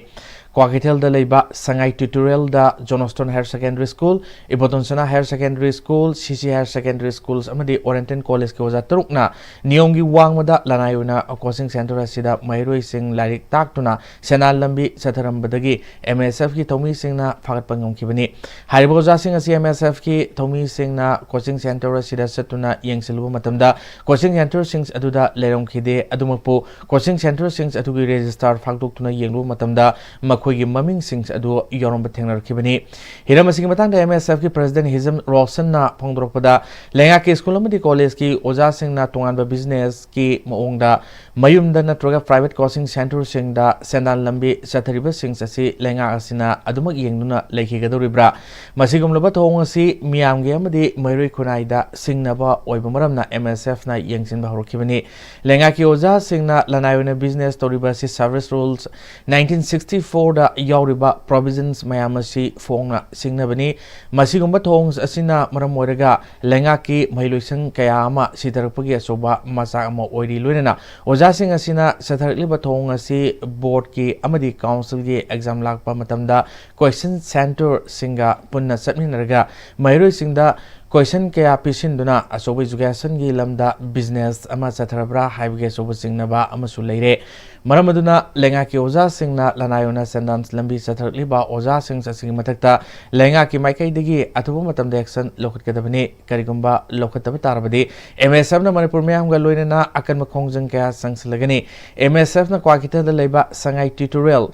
ꯀ꯭ꯋꯥꯀꯩꯊꯦꯜꯗ ꯂꯩꯕ ꯁꯉꯥꯏ ꯇ꯭ꯌꯨꯇꯣꯔꯤꯌꯦꯜꯗ, Johnstone higher secondary school, Iboton Sana higher secondary school, ꯁꯤ ꯁꯤ ꯍꯥꯌꯔ ꯁꯦꯀꯦꯟꯗꯔꯤ ꯁ꯭ꯀꯨꯜꯁ ꯑꯃꯗꯤ ꯑꯣꯔꯦꯟꯇꯦꯟ ꯀꯣꯂꯦꯖꯀꯤ ꯑꯣꯖꯥ ꯇꯔꯨꯛꯅ ꯅꯤꯌꯣꯝꯒꯤ ꯋꯥꯡꯃꯗ ꯂꯅꯥꯏ ꯑꯣꯏꯅ ꯀꯣꯆꯤꯡ ꯁꯦꯟꯇꯔ ꯑꯁꯤꯗ ꯃꯍꯩꯔꯣꯏꯁꯤꯡ ꯂꯥꯏꯔꯤꯛ ꯇꯥꯛꯇꯨꯅ ꯁꯦꯟꯗꯥꯟ ꯂꯝꯕꯤ ꯆꯠꯊꯔꯝꯕꯗꯒꯤ ꯑꯦꯝ ꯑꯦꯁ ꯑꯦꯐꯀꯤ ꯊꯧꯃꯤꯁꯤꯡꯅ ꯐꯥꯒꯠꯄ ꯉꯝꯈꯤꯕꯅꯤ꯫ ꯍꯥꯏꯔꯤꯕ ꯑꯣꯖꯥꯁꯤꯡ ꯑꯁꯤ ꯑꯦꯝ ꯑꯦꯁ ꯑꯦꯐꯀꯤ ꯊꯧꯃꯤꯁꯤꯡꯅ ꯀꯣꯆꯤꯡ ꯁꯦꯟꯇꯔ ꯑꯁꯤꯗ ꯆꯠꯇꯨꯅ ꯌꯦꯡꯁꯤꯜꯂꯨꯕ ꯃꯇꯝꯗ, ꯀꯣꯆꯤꯡ ꯁꯦꯟꯇꯔꯁꯤꯡ ꯑꯗꯨꯗ ꯂꯩꯔꯝꯈꯤꯗꯦ꯫ ꯑꯗꯨꯃꯛꯄꯨ, ꯀꯣꯆꯤꯡ ꯁꯦꯟꯇꯔꯁꯤꯡ ꯑꯗꯨꯒꯤ ꯔꯦꯖꯤꯁꯇꯥꯔ ꯐꯥꯛꯇꯣꯛꯇꯨꯅ ꯌꯦꯡꯂꯨꯕ ꯃꯇꯝꯗ, ꯃꯈꯣꯏꯒꯤ ꯃꯃꯤꯡꯁꯤꯡ ꯑꯗꯨ ꯌꯥꯎꯔꯝꯕ ꯊꯦꯡꯅꯔꯛꯈꯤꯕꯅꯤ꯫ ꯍꯤꯔꯝ ꯑꯁꯤꯒꯤ ꯃꯇꯥꯡꯗ ꯑꯦꯝ ꯑꯦꯁ ꯑꯦꯐꯀꯤ ꯄ꯭ꯔꯦꯁꯤꯗꯦꯟꯠ ꯍꯤꯖꯝ ꯔꯣꯁꯟꯅ ꯐꯣꯡꯗꯣꯔꯛꯄꯗ, ꯂꯩꯉꯥꯛꯀꯤ ꯁ꯭ꯀꯨꯜ ꯑꯃꯗꯤ ꯀꯣꯂꯦꯖꯀꯤ ꯑꯣꯖꯥꯁꯤꯡꯅ ꯇꯣꯉꯥꯟꯕ ꯕꯤꯖꯤꯅꯦꯁꯀꯤ ꯃꯑꯣꯡꯗ ꯃꯌꯨꯝꯗ ꯅꯠꯇ꯭ꯔꯒ ꯄ꯭ꯔꯥꯏꯚꯦꯠ ꯀꯣꯆꯤꯡ ꯁꯦꯟꯇꯔꯁꯤꯡꯗ ꯁꯦꯟꯗꯥꯟ ꯂꯝꯕꯤ ꯆꯠꯊꯔꯤꯕꯁꯤꯡ ꯑꯁꯤ ꯂꯩꯉꯥꯛ ꯑꯁꯤꯅ ꯑꯗꯨꯃꯛ ꯌꯦꯡꯗꯨꯅ ꯂꯩꯈꯤꯒꯗꯧꯔꯤꯕ꯭ꯔꯥ? ꯃꯁꯤꯒꯨꯝꯂꯕ ꯊꯧꯑꯣꯡ ꯑꯁꯤ ꯃꯤꯌꯥꯝꯒꯤ ꯑꯃꯗꯤ ꯃꯍꯩꯔꯣꯏ ꯈꯨꯟꯅꯥꯏꯗ ꯁꯤꯡꯅꯕ ꯑꯣꯏꯕ ꯃꯔꯝꯅ ꯑꯦꯝ ꯑꯦꯁ ꯑꯦꯐꯅ ꯌꯦꯡꯁꯤꯟꯕ ꯍꯧꯔꯛꯈꯤꯕꯅꯤ꯫ ꯂꯩꯉꯥꯛꯀꯤ ꯑꯣꯖꯥꯁꯤꯡꯅ ꯂꯅꯥꯏ ꯑꯣꯏꯅ ꯕꯤꯖꯤꯅꯦꯁ ꯇꯧꯔꯤꯕ ꯑꯁꯤ ꯁꯔꯚꯤꯁ ꯔꯨꯜꯁ ꯅꯥꯏꯟꯇꯤꯟ ꯁꯤꯛꯁꯇꯤ ꯐꯣꯔꯗ ꯌꯥꯎꯔꯤꯕ ꯄ꯭ꯔꯣꯚꯤꯖꯟꯁ ꯃꯌꯥꯝ ꯑꯁꯤ ꯐꯣꯡꯅ ꯁꯤꯡꯅꯕꯅꯤ꯫ ꯃꯁꯤꯒꯨꯝꯕ ꯊꯧꯑꯣꯡ ꯑꯁꯤꯅ ꯃꯔꯝ ꯑꯣꯏꯔꯒ ꯂꯩꯉꯥꯛꯀꯤ ꯃꯍꯩꯂꯣꯏꯁꯪ ꯀꯌꯥ ꯑꯃ ꯁꯤꯊꯔꯛꯄꯒꯤ ꯑꯆꯧꯕ ꯃꯆꯥꯛ ꯑꯃ ꯑꯣꯏꯔꯤ꯫ ꯂꯣꯏꯅꯅ ꯑꯣꯖꯥꯁꯤꯡ ꯑꯁꯤꯅ ꯆꯠꯊꯔꯛꯂꯤꯕ ꯊꯧꯑꯣꯡ ꯑꯁꯤ ꯕꯣꯔꯗꯀꯤ ꯑꯃꯗꯤ ꯀꯥꯎꯟꯁꯤꯜꯒꯤ ꯑꯦꯛꯖꯥꯝ ꯂꯥꯛꯄ ꯃꯇꯝꯗ ꯀꯣꯏꯁꯟ ꯁꯦꯟꯇꯔꯁꯤꯡꯒ ꯄꯨꯟꯅ ꯆꯠꯃꯤꯟꯅꯔꯒ ꯃꯍꯩꯔꯣꯏꯁꯤꯡꯗ ꯀꯣꯏꯁꯟ ꯀꯌꯥ ꯄꯤꯁꯤꯟꯗꯨꯅ ꯑꯆꯧꯕ ꯏꯖꯨꯀꯦꯁꯟꯒꯤ ꯂꯝꯗ ꯕꯤꯖꯤꯅꯦꯁ ꯑꯃ ꯆꯠꯊꯔꯕ꯭ꯔꯥ ꯍꯥꯏꯕꯒꯤ ꯑꯆꯧꯕ ꯆꯤꯡꯅꯕ ꯑꯃꯁꯨ ꯂꯩꯔꯦ꯫ ꯃꯔꯝ ꯑꯗꯨꯅ ꯂꯩꯉꯥꯛꯀꯤ ꯑꯣꯖꯥꯁꯤꯡꯅ ꯂꯅꯥꯏ ꯑꯣꯏꯅ ꯁꯦꯟꯗꯥꯟ ꯂꯝꯕꯤ ꯆꯠꯊꯔꯛꯂꯤꯕ ꯑꯣꯖꯥꯁꯤꯡ ꯑꯁꯤꯒꯤ ꯃꯊꯛꯇ ꯂꯩꯉꯥꯛꯀꯤ ꯃꯥꯏꯀꯩꯗꯒꯤ ꯑꯊꯨꯕ ꯃꯇꯝꯗ ꯑꯦꯛꯁꯟ ꯂꯧꯈꯠꯀꯗꯕꯅꯤ꯫ ꯀꯔꯤꯒꯨꯝꯕ ꯂꯧꯈꯠꯇꯕ ꯇꯥꯔꯕꯗꯤ, ꯑꯦꯝ ꯑꯦꯁ ꯑꯦꯐꯅ ꯃꯅꯤꯄꯨꯔ ꯃꯤꯌꯥꯝꯒ ꯂꯣꯏꯅꯅ ꯑꯀꯟꯕ ꯈꯣꯡꯖꯪ ꯀꯌꯥ ꯆꯪꯁꯤꯜꯂꯒꯅꯤ꯫ ꯑꯦꯝ ꯑꯦꯁ ꯑꯦꯐꯅ ꯀ꯭ꯋꯥꯀꯩꯊꯦꯜꯗ ꯂꯩꯕ ꯁꯉꯥꯏ ꯇ꯭ꯌꯨꯇꯣꯔꯤꯌꯦꯜ,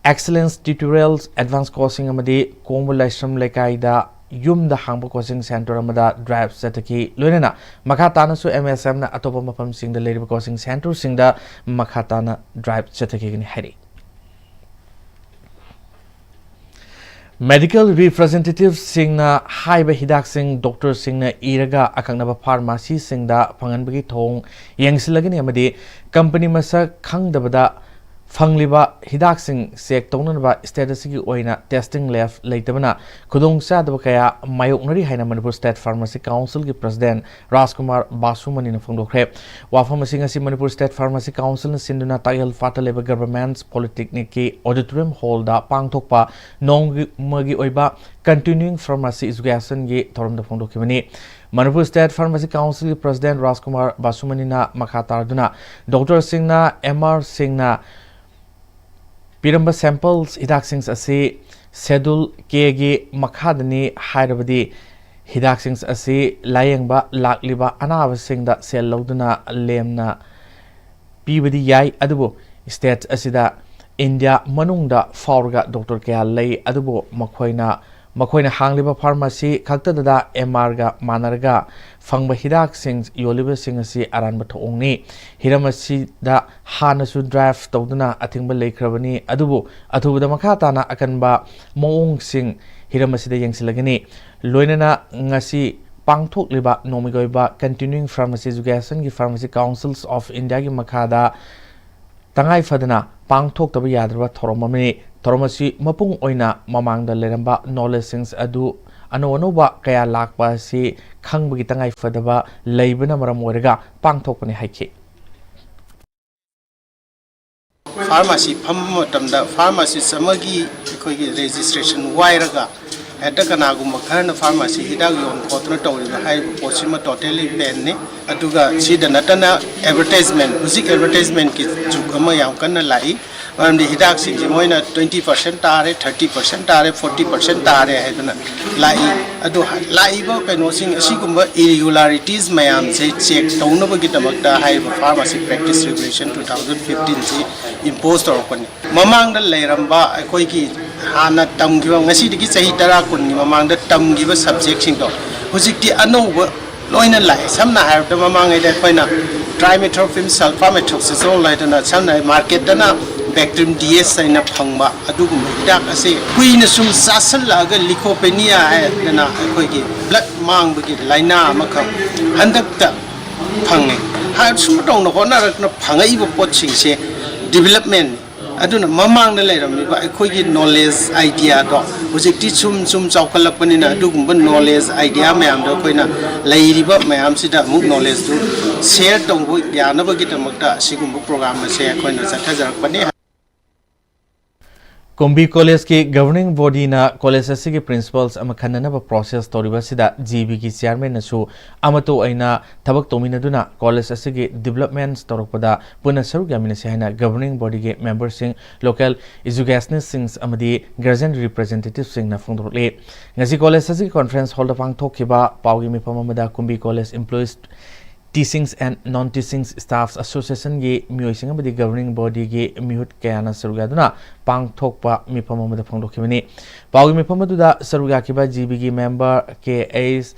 ꯑꯦꯛꯁꯂꯦꯟꯁ ꯇ꯭ꯌꯨꯇꯣꯔꯤꯌꯦꯜꯁ, ꯑꯦꯗꯚꯥꯟꯁ ꯀꯣꯆꯤꯡ ꯑꯃꯗꯤ ꯀꯣꯡꯕ ꯂꯥꯏꯁ꯭ꯔꯝ ꯂꯩꯀꯥꯏꯗ ꯌꯨꯝꯗ ꯍꯥꯡꯕ ꯀꯣꯆꯤꯡ ꯁꯦꯟꯇꯔ ꯑꯃꯗ ꯗ꯭ꯔꯥꯏꯚ ꯆꯠꯊꯈꯤ꯫ ꯂꯣꯏꯅꯅ ꯃꯈꯥ ꯇꯥꯅꯁꯨ ꯑꯦꯝ ꯑꯦꯁ ꯑꯦꯝꯅ ꯑꯇꯣꯞꯄ ꯃꯐꯝꯁꯤꯡꯗ ꯂꯩꯔꯤꯕ ꯀꯣꯆꯤꯡ ꯁꯦꯟꯇꯔꯁꯤꯡꯗ ꯃꯈꯥ ꯇꯥꯅ ꯗ꯭ꯔꯥꯏꯚ ꯆꯠꯊꯈꯤꯒꯅꯤ ꯍꯥꯏꯔꯤ꯫ ꯃꯦꯗꯤꯀꯦꯜ ꯔꯤꯄ꯭ꯔꯖꯦꯟꯇꯦꯇꯤꯚꯁꯤꯡꯅ ꯍꯥꯏꯕ ꯍꯤꯗꯥꯛꯁꯤꯡ ꯗꯣꯛꯇꯔꯁꯤꯡꯅ ꯏꯔꯒ ꯑꯀꯛꯅꯕ ꯐꯥꯔꯃꯥꯁꯤꯁꯤꯡꯗ ꯐꯪꯍꯟꯕꯒꯤ ꯊꯧꯑꯣꯡ ꯌꯦꯡꯁꯤꯜꯂꯒꯅꯤ ꯑꯃꯗꯤ ꯀꯝꯄꯅꯤ ꯃꯁꯛ ꯈꯪꯗꯕꯗ ꯐꯪꯂꯤꯕ ꯍꯤꯗꯥꯛꯁꯤꯡ ꯆꯦꯛ ꯇꯧꯅꯅꯕ ꯁ꯭ꯇꯦꯠ ꯑꯁꯤꯒꯤ ꯑꯣꯏꯅ ꯇꯦꯁꯇꯤꯡ ꯂꯦꯕ ꯂꯩꯇꯕꯅ ꯈꯨꯗꯣꯡꯆꯥꯗꯕ ꯀꯌꯥ ꯃꯥꯌꯣꯛꯅꯔꯤ ꯍꯥꯏꯅ ꯃꯅꯤꯄꯨꯔ ꯁ꯭ꯇꯦꯠ ꯐꯥꯔꯃꯥꯁꯤ ꯀꯥꯎꯟꯁꯤꯜꯒꯤ ꯄ꯭ꯔꯁꯤꯗꯦꯟ ꯔꯥꯖꯀꯨꯃꯥꯔ ꯕꯥꯁꯨꯃꯅꯤꯅ ꯐꯣꯡꯗꯣꯛꯈ꯭ꯔꯦ꯫ ꯋꯥꯐꯝ ꯑꯁꯤ ꯉꯁꯤ ꯃꯅꯤꯄꯨꯔ ꯁ꯭ꯇꯦꯠ ꯐꯥꯔꯃꯥꯁꯤ ꯀꯥꯎꯟꯁꯤꯜꯅ ꯁꯤꯟꯗꯨꯅ ꯇꯥꯛꯌꯦꯜ ꯄꯥꯠꯇ ꯂꯩꯕ ꯒꯚꯔꯟꯃꯦꯟꯠ ꯄꯣꯂꯤꯇꯦꯛꯅꯤꯛꯀꯤ ꯑꯣꯗꯤꯇꯣꯔꯤꯌꯝ ꯍꯣꯜꯗ ꯄꯥꯡꯊꯣꯛꯄ ꯅꯣꯡꯃꯒꯤ ꯑꯣꯏꯕ ꯀꯟꯇꯤꯅ꯭ꯌꯨꯌꯤꯡ ꯐꯥꯔꯃꯥꯁꯤ ꯏꯖꯨꯀꯦꯁꯟꯒꯤ ꯊꯧꯔꯝꯗ ꯐꯣꯡꯗꯣꯛꯈꯤꯕꯅꯤ꯫ ꯃꯅꯤꯄꯨꯔ ꯁ꯭ꯇꯦꯠ ꯐꯥꯔꯃꯥꯁꯤ ꯀꯥꯎꯟꯁꯤꯜꯒꯤ ꯄ꯭ꯔꯁꯤꯗꯦꯟ ꯔꯥꯖꯀꯨꯃꯥꯔ ꯕꯥꯁꯨꯃꯅꯤꯅ ꯃꯈꯥ ꯇꯥꯔꯗꯨꯅ ꯗꯣꯛꯇꯔꯁꯤꯡꯅ, ꯑꯦꯝ ꯑꯥꯔꯁꯤꯡꯅ ꯄꯤꯔꯝꯕ ꯁꯦꯝꯄꯜꯁ ꯍꯤꯗꯥꯛꯁꯤꯡ ꯑꯁꯤ ꯁꯦꯗꯨꯜ ꯀꯦꯒꯤ ꯃꯈꯥꯗꯅꯤ ꯍꯥꯏꯔꯕꯗꯤ ꯍꯤꯗꯥꯛꯁꯤꯡ ꯑꯁꯤ ꯂꯥꯌꯦꯡꯕ ꯂꯥꯛꯂꯤꯕ ꯑꯅꯥꯕꯁꯤꯡꯗ ꯁꯦꯜ ꯂꯧꯗꯨꯅ ꯂꯦꯝꯅ ꯄꯤꯕꯗꯤ ꯌꯥꯏ, ꯑꯗꯨꯕꯨ ꯁ꯭ꯇꯦꯠ ꯑꯁꯤꯗ ꯏꯟꯗꯤꯌꯥ ꯃꯅꯨꯡꯗ ꯐꯥꯎꯔꯒ ꯗꯣꯛꯇꯔ ꯀꯌꯥ ꯂꯩ, ꯑꯗꯨꯕꯨ ꯃꯈꯣꯏꯅ, ꯃꯈꯣꯏꯅ ꯍꯥꯡꯂꯤꯕ ꯐꯥꯔꯃꯥꯁꯤ ꯈꯛꯇꯗꯗ ꯑꯦꯝ ꯑꯥꯔꯒ ꯃꯥꯟꯅꯔꯒ ꯐꯪꯕ ꯍꯤꯗꯥꯛꯁꯤꯡ ꯌꯣꯜꯂꯤꯕꯁꯤꯡ ꯑꯁꯤ ꯑꯔꯥꯟꯕ ꯊꯧꯑꯣꯡꯅꯤ꯫ ꯍꯤꯔꯝ ꯑꯁꯤꯗ ꯍꯥꯟꯅꯁꯨ ꯗ꯭ꯔꯥꯏꯚ ꯇꯧꯗꯨꯅ ꯑꯊꯤꯡꯕ ꯂꯩꯈ꯭ꯔꯕꯅꯤ, ꯑꯗꯨꯕꯨ ꯑꯊꯨꯕꯗ ꯃꯈꯥ ꯇꯥꯅ ꯑꯀꯟꯕ ꯃꯑꯣꯡꯁꯤꯡ ꯍꯤꯔꯝ ꯑꯁꯤꯗ ꯌꯦꯡꯁꯤꯜꯂꯒꯅꯤ꯫ ꯂꯣꯏꯅꯅ ꯉꯁꯤ ꯄꯥꯡꯊꯣꯛꯂꯤꯕ ꯅꯣꯡꯃꯒꯤ ꯑꯣꯏꯕ ꯀꯟꯇꯤꯅ꯭ꯌꯨꯌꯤꯡ ꯐꯥꯔꯃꯥꯁꯤ ꯏꯖꯨꯀꯦꯁꯟꯒꯤ ꯐꯥꯔꯃꯥꯁꯤ ꯀꯥꯎꯟꯁꯤꯜꯁ ꯑꯣꯐ ꯏꯟꯗꯤꯌꯥꯒꯤ ꯃꯈꯥꯗ ꯇꯉꯥꯏ ꯐꯗꯅ ꯄꯥꯡꯊꯣꯛꯇꯕ ꯌꯥꯗ꯭ꯔꯕ ꯊꯧꯔꯝ ꯑꯃꯅꯤ꯫ ꯊꯧꯔꯝ ꯑꯁꯤ ꯃꯄꯨꯡ ꯑꯣꯏꯅ ꯃꯃꯥꯡꯗ ꯂꯩꯔꯝꯕ ꯅꯣꯂꯦꯖꯁꯤꯡ ꯑꯗꯨ ꯑꯅꯧ ꯑꯅꯧꯕ ꯀꯌꯥ ꯂꯥꯛꯄ ꯑꯁꯤ ꯈꯪꯕꯒꯤ ꯇꯉꯥꯏ ꯐꯗꯕ ꯂꯩꯕꯅ ꯃꯔꯝ ꯑꯣꯏꯔꯒ ꯄꯥꯡꯊꯣꯛꯄꯅꯤ ꯍꯥꯏꯈꯤ꯫ ꯐꯥꯔꯃꯥꯁꯤ ꯐꯝꯕ ꯃꯇꯝꯗ ꯐꯥꯔꯃꯥꯁꯤꯁ ꯑꯃꯒꯤ ꯑꯩꯈꯣꯏꯒꯤ ꯔꯦꯖꯤꯁꯇ꯭ꯔꯦꯁꯟ ꯋꯥꯏꯔꯒ ꯍꯦꯛꯇ ꯀꯅꯥꯒꯨꯝꯕ ꯈꯔꯅ ꯐꯥꯔꯃꯥꯁꯤ ꯍꯤꯗꯥꯛ ꯌꯣꯟ ꯈꯣꯠꯇꯅ ꯇꯧꯔꯤꯕ ꯍꯥꯏꯔꯤꯕ ꯄꯣꯠꯁꯤꯃ ꯇꯣꯇꯦꯂꯤ ꯕꯦꯟꯅꯤ꯫ ꯑꯗꯨꯒ ꯁꯤꯗ ꯅꯠꯇꯅ ꯑꯦꯗꯚꯔꯇꯥꯏꯖꯃꯦꯟ, ꯍꯧꯖꯤꯛ ꯑꯦꯗꯚꯔꯇꯥꯏꯖꯃꯦꯟꯒꯤ ꯖꯨꯒ ꯑꯃ ꯌꯥꯝ ꯀꯟꯅ ꯂꯥꯛꯏ꯫ ꯃꯔꯝꯗꯤ ꯍꯤꯗꯥꯛꯁꯤꯡꯁꯤ ꯃꯣꯏꯅ ꯇ꯭ꯋꯦꯟꯇꯤ ꯄꯥꯔꯁꯦꯟ ꯇꯥꯔꯦ, ꯊꯥꯔꯇꯤ ꯄꯥꯔꯁꯦꯟ ꯇꯥꯔꯦ, ꯐꯣꯔꯇꯤ ꯄꯥꯔꯁꯦꯟ ꯇꯥꯔꯦ ꯍꯥꯏꯗꯅ ꯂꯥꯛꯏ꯫ ꯑꯗꯨ ꯂꯥꯛꯏꯕ ꯀꯩꯅꯣꯁꯤꯡ ꯑꯁꯤꯒꯨꯝꯕ ꯏꯔꯤꯒꯨꯂꯥꯔꯤꯇꯤꯁ ꯃꯌꯥꯝꯁꯦ ꯆꯦꯛ ꯇꯧꯅꯕꯒꯤꯗꯃꯛꯇ ꯍꯥꯏꯔꯤꯕ pharmacy practice regulation two thousand ꯐꯤꯐꯇꯤꯟꯁꯤ ꯏꯝꯄꯣꯁ ꯇꯧꯔꯛꯄꯅꯤ꯫ ꯃꯃꯥꯡꯗ ꯂꯩꯔꯝꯕ ꯑꯩꯈꯣꯏꯒꯤ ꯍꯥꯟꯅ ꯇꯝꯈꯤꯕ, ꯉꯁꯤꯗꯒꯤ ꯆꯍꯤ ꯇꯔꯥ ꯀꯨꯟꯒꯤ ꯃꯃꯥꯡꯗ ꯇꯝꯈꯤꯕ ꯁꯕꯖꯦꯛꯁꯤꯡꯗꯣ ꯍꯧꯖꯤꯛꯇꯤ ꯑꯅꯧꯕ ꯂꯣꯏꯅ ꯂꯥꯛꯑꯦ꯫ ꯁꯝꯅ ꯍꯥꯏꯔꯕꯗ, ꯃꯃꯥꯡꯉꯩꯗ ꯑꯩꯈꯣꯏꯅ trimethoxam sulfamethoxazole ꯍꯥꯏꯗꯅ, ꯁꯝꯅ ꯍꯥꯏ ꯃꯥꯔꯀꯦꯠꯇꯅ Bactrim D S ꯍꯥꯏꯅ ꯐꯪꯕ ꯑꯗꯨꯒꯨꯝꯕ ꯍꯤꯗꯥꯛ ꯑꯁꯤ ꯀꯨꯏꯅ ꯁꯨꯝ ꯆꯥꯁꯤꯜꯂꯛꯑꯒ ꯂꯤꯀꯣꯄꯦꯅꯤꯌꯥ ꯍꯥꯏꯗꯅ ꯑꯩꯈꯣꯏꯒꯤ ꯕ꯭ꯂꯠ ꯃꯥꯡꯕꯒꯤ ꯂꯥꯏꯅꯥ ꯑꯃꯈꯛ ꯍꯟꯗꯛꯇ ꯐꯪꯉꯦ꯫ ꯍꯥꯏ ꯁꯨꯝ ꯇꯧꯅ ꯍꯣꯠꯅꯔꯛꯇꯅ ꯐꯪꯉꯛꯏꯕ ꯄꯣꯠꯁꯤꯡꯁꯦ ꯗꯤꯕꯦꯂꯞꯃꯦꯟ꯫ ꯑꯗꯨꯅ ꯃꯃꯥꯡꯗ ꯂꯩꯔꯝꯃꯤꯕ ꯑꯩꯈꯣꯏꯒꯤ ꯅꯣꯂꯦꯖ ꯑꯥꯏꯗꯤꯌꯥꯗꯣ ꯍꯧꯖꯤꯛꯇꯤ ꯁꯨꯝ ꯁꯨꯝ ꯆꯥꯎꯈꯠꯂꯛꯄꯅꯤꯅ, ꯑꯗꯨꯒꯨꯝꯕ ꯅꯣꯂꯦꯖ ꯑꯥꯏꯗꯤꯌꯥ ꯃꯌꯥꯝꯗꯣ ꯑꯩꯈꯣꯏꯅ ꯂꯩꯔꯤꯕ ꯃꯌꯥꯝꯁꯤꯗ ꯑꯃꯨꯛ ꯅꯣꯂꯦꯖꯇꯨ ꯁꯦꯌꯔ ꯇꯧꯕ ꯌꯥꯅꯕꯒꯤꯗꯃꯛꯇ ꯑꯁꯤꯒꯨꯝꯕ ꯄ꯭ꯔꯣꯒ꯭ꯔꯥꯝ ꯑꯁꯦ ꯑꯩꯈꯣꯏꯅ ꯆꯠꯊꯖꯔꯛꯄꯅꯤ꯫ ꯀꯨꯝꯕꯤ ꯀꯣꯂꯦꯖꯀꯤ ꯒꯕꯔꯅꯤꯡ ꯕꯣꯗꯤꯅ ꯀꯣꯂꯦꯖ ꯑꯁꯤꯒꯤ ꯄ꯭ꯔꯤꯟꯁꯤꯄꯜꯁ ꯑꯃ ꯈꯟꯅꯅꯕ ꯄ꯭ꯔꯣꯁꯦꯁ ꯇꯧꯔꯤꯕ ꯑꯁꯤꯗ ꯖꯤ ꯕꯤꯒꯤ ꯆꯤꯌꯥꯔꯃꯦꯟꯅꯁꯨ ꯑꯃꯠꯇ ꯑꯣꯏꯅ ꯊꯕꯛ ꯇꯧꯃꯤꯟꯅꯗꯨꯅ ꯀꯣꯂꯦꯖ ꯑꯁꯤꯒꯤ ꯗꯤꯕꯦꯂꯞꯃꯦꯟꯁ ꯇꯧꯔꯛꯄꯗ ꯄꯨꯟꯅ ꯁꯔꯨꯛ ꯌꯥꯃꯤꯟꯅꯁꯤ ꯍꯥꯏꯅ ꯒꯕꯔꯅꯤꯡ ꯕꯣꯗꯤꯒꯤ ꯃꯦꯝꯕꯔꯁꯤꯡ, ꯂꯣꯀꯦꯜ ꯏꯖꯨꯀꯦꯁꯅꯤꯁꯁꯤꯡ ꯑꯃꯗꯤ ꯒꯥꯔꯖꯤꯌꯟ ꯔꯤꯄ꯭ꯔꯖꯦꯟꯇꯦꯇꯤꯚꯁꯤꯡꯅ ꯐꯣꯡꯗꯣꯔꯛꯂꯤ꯫ ꯉꯁꯤ ꯀꯣꯂꯦꯖ ꯑꯁꯤꯒꯤ ꯀꯣꯟꯐ꯭ꯔꯦꯟꯁ ꯍꯣꯜꯗ ꯄꯥꯡꯊꯣꯛꯈꯤꯕ ꯄꯥꯎꯒꯤ ꯃꯤꯐꯝ ꯑꯃꯗ Kumbi college employees, Teachings and Non-Teaching Staffs Associationꯒꯤ ꯃꯤꯑꯣꯏꯁꯤꯡ ꯑꯃꯗꯤ ꯒꯕꯔꯅꯤꯡ ꯕꯣꯗꯤꯒꯤ ꯃꯤꯍꯨꯠ ꯀꯌꯥꯅ ꯁꯔꯨꯛ ꯌꯥꯗꯨꯅ ꯄꯥꯡꯊꯣꯛꯄ ꯃꯤꯐꯝ ꯑꯃꯗ ꯐꯣꯡꯗꯣꯛꯈꯤꯕꯅꯤ꯫ ꯄꯥꯎꯒꯤ ꯃꯤꯐꯝ ꯑꯗꯨꯗ ꯁꯔꯨꯛ ꯌꯥꯈꯤꯕ ꯖꯤ ꯕꯤꯒꯤ ꯃꯦꯝꯕꯔ ꯀꯦ ꯑꯩꯆ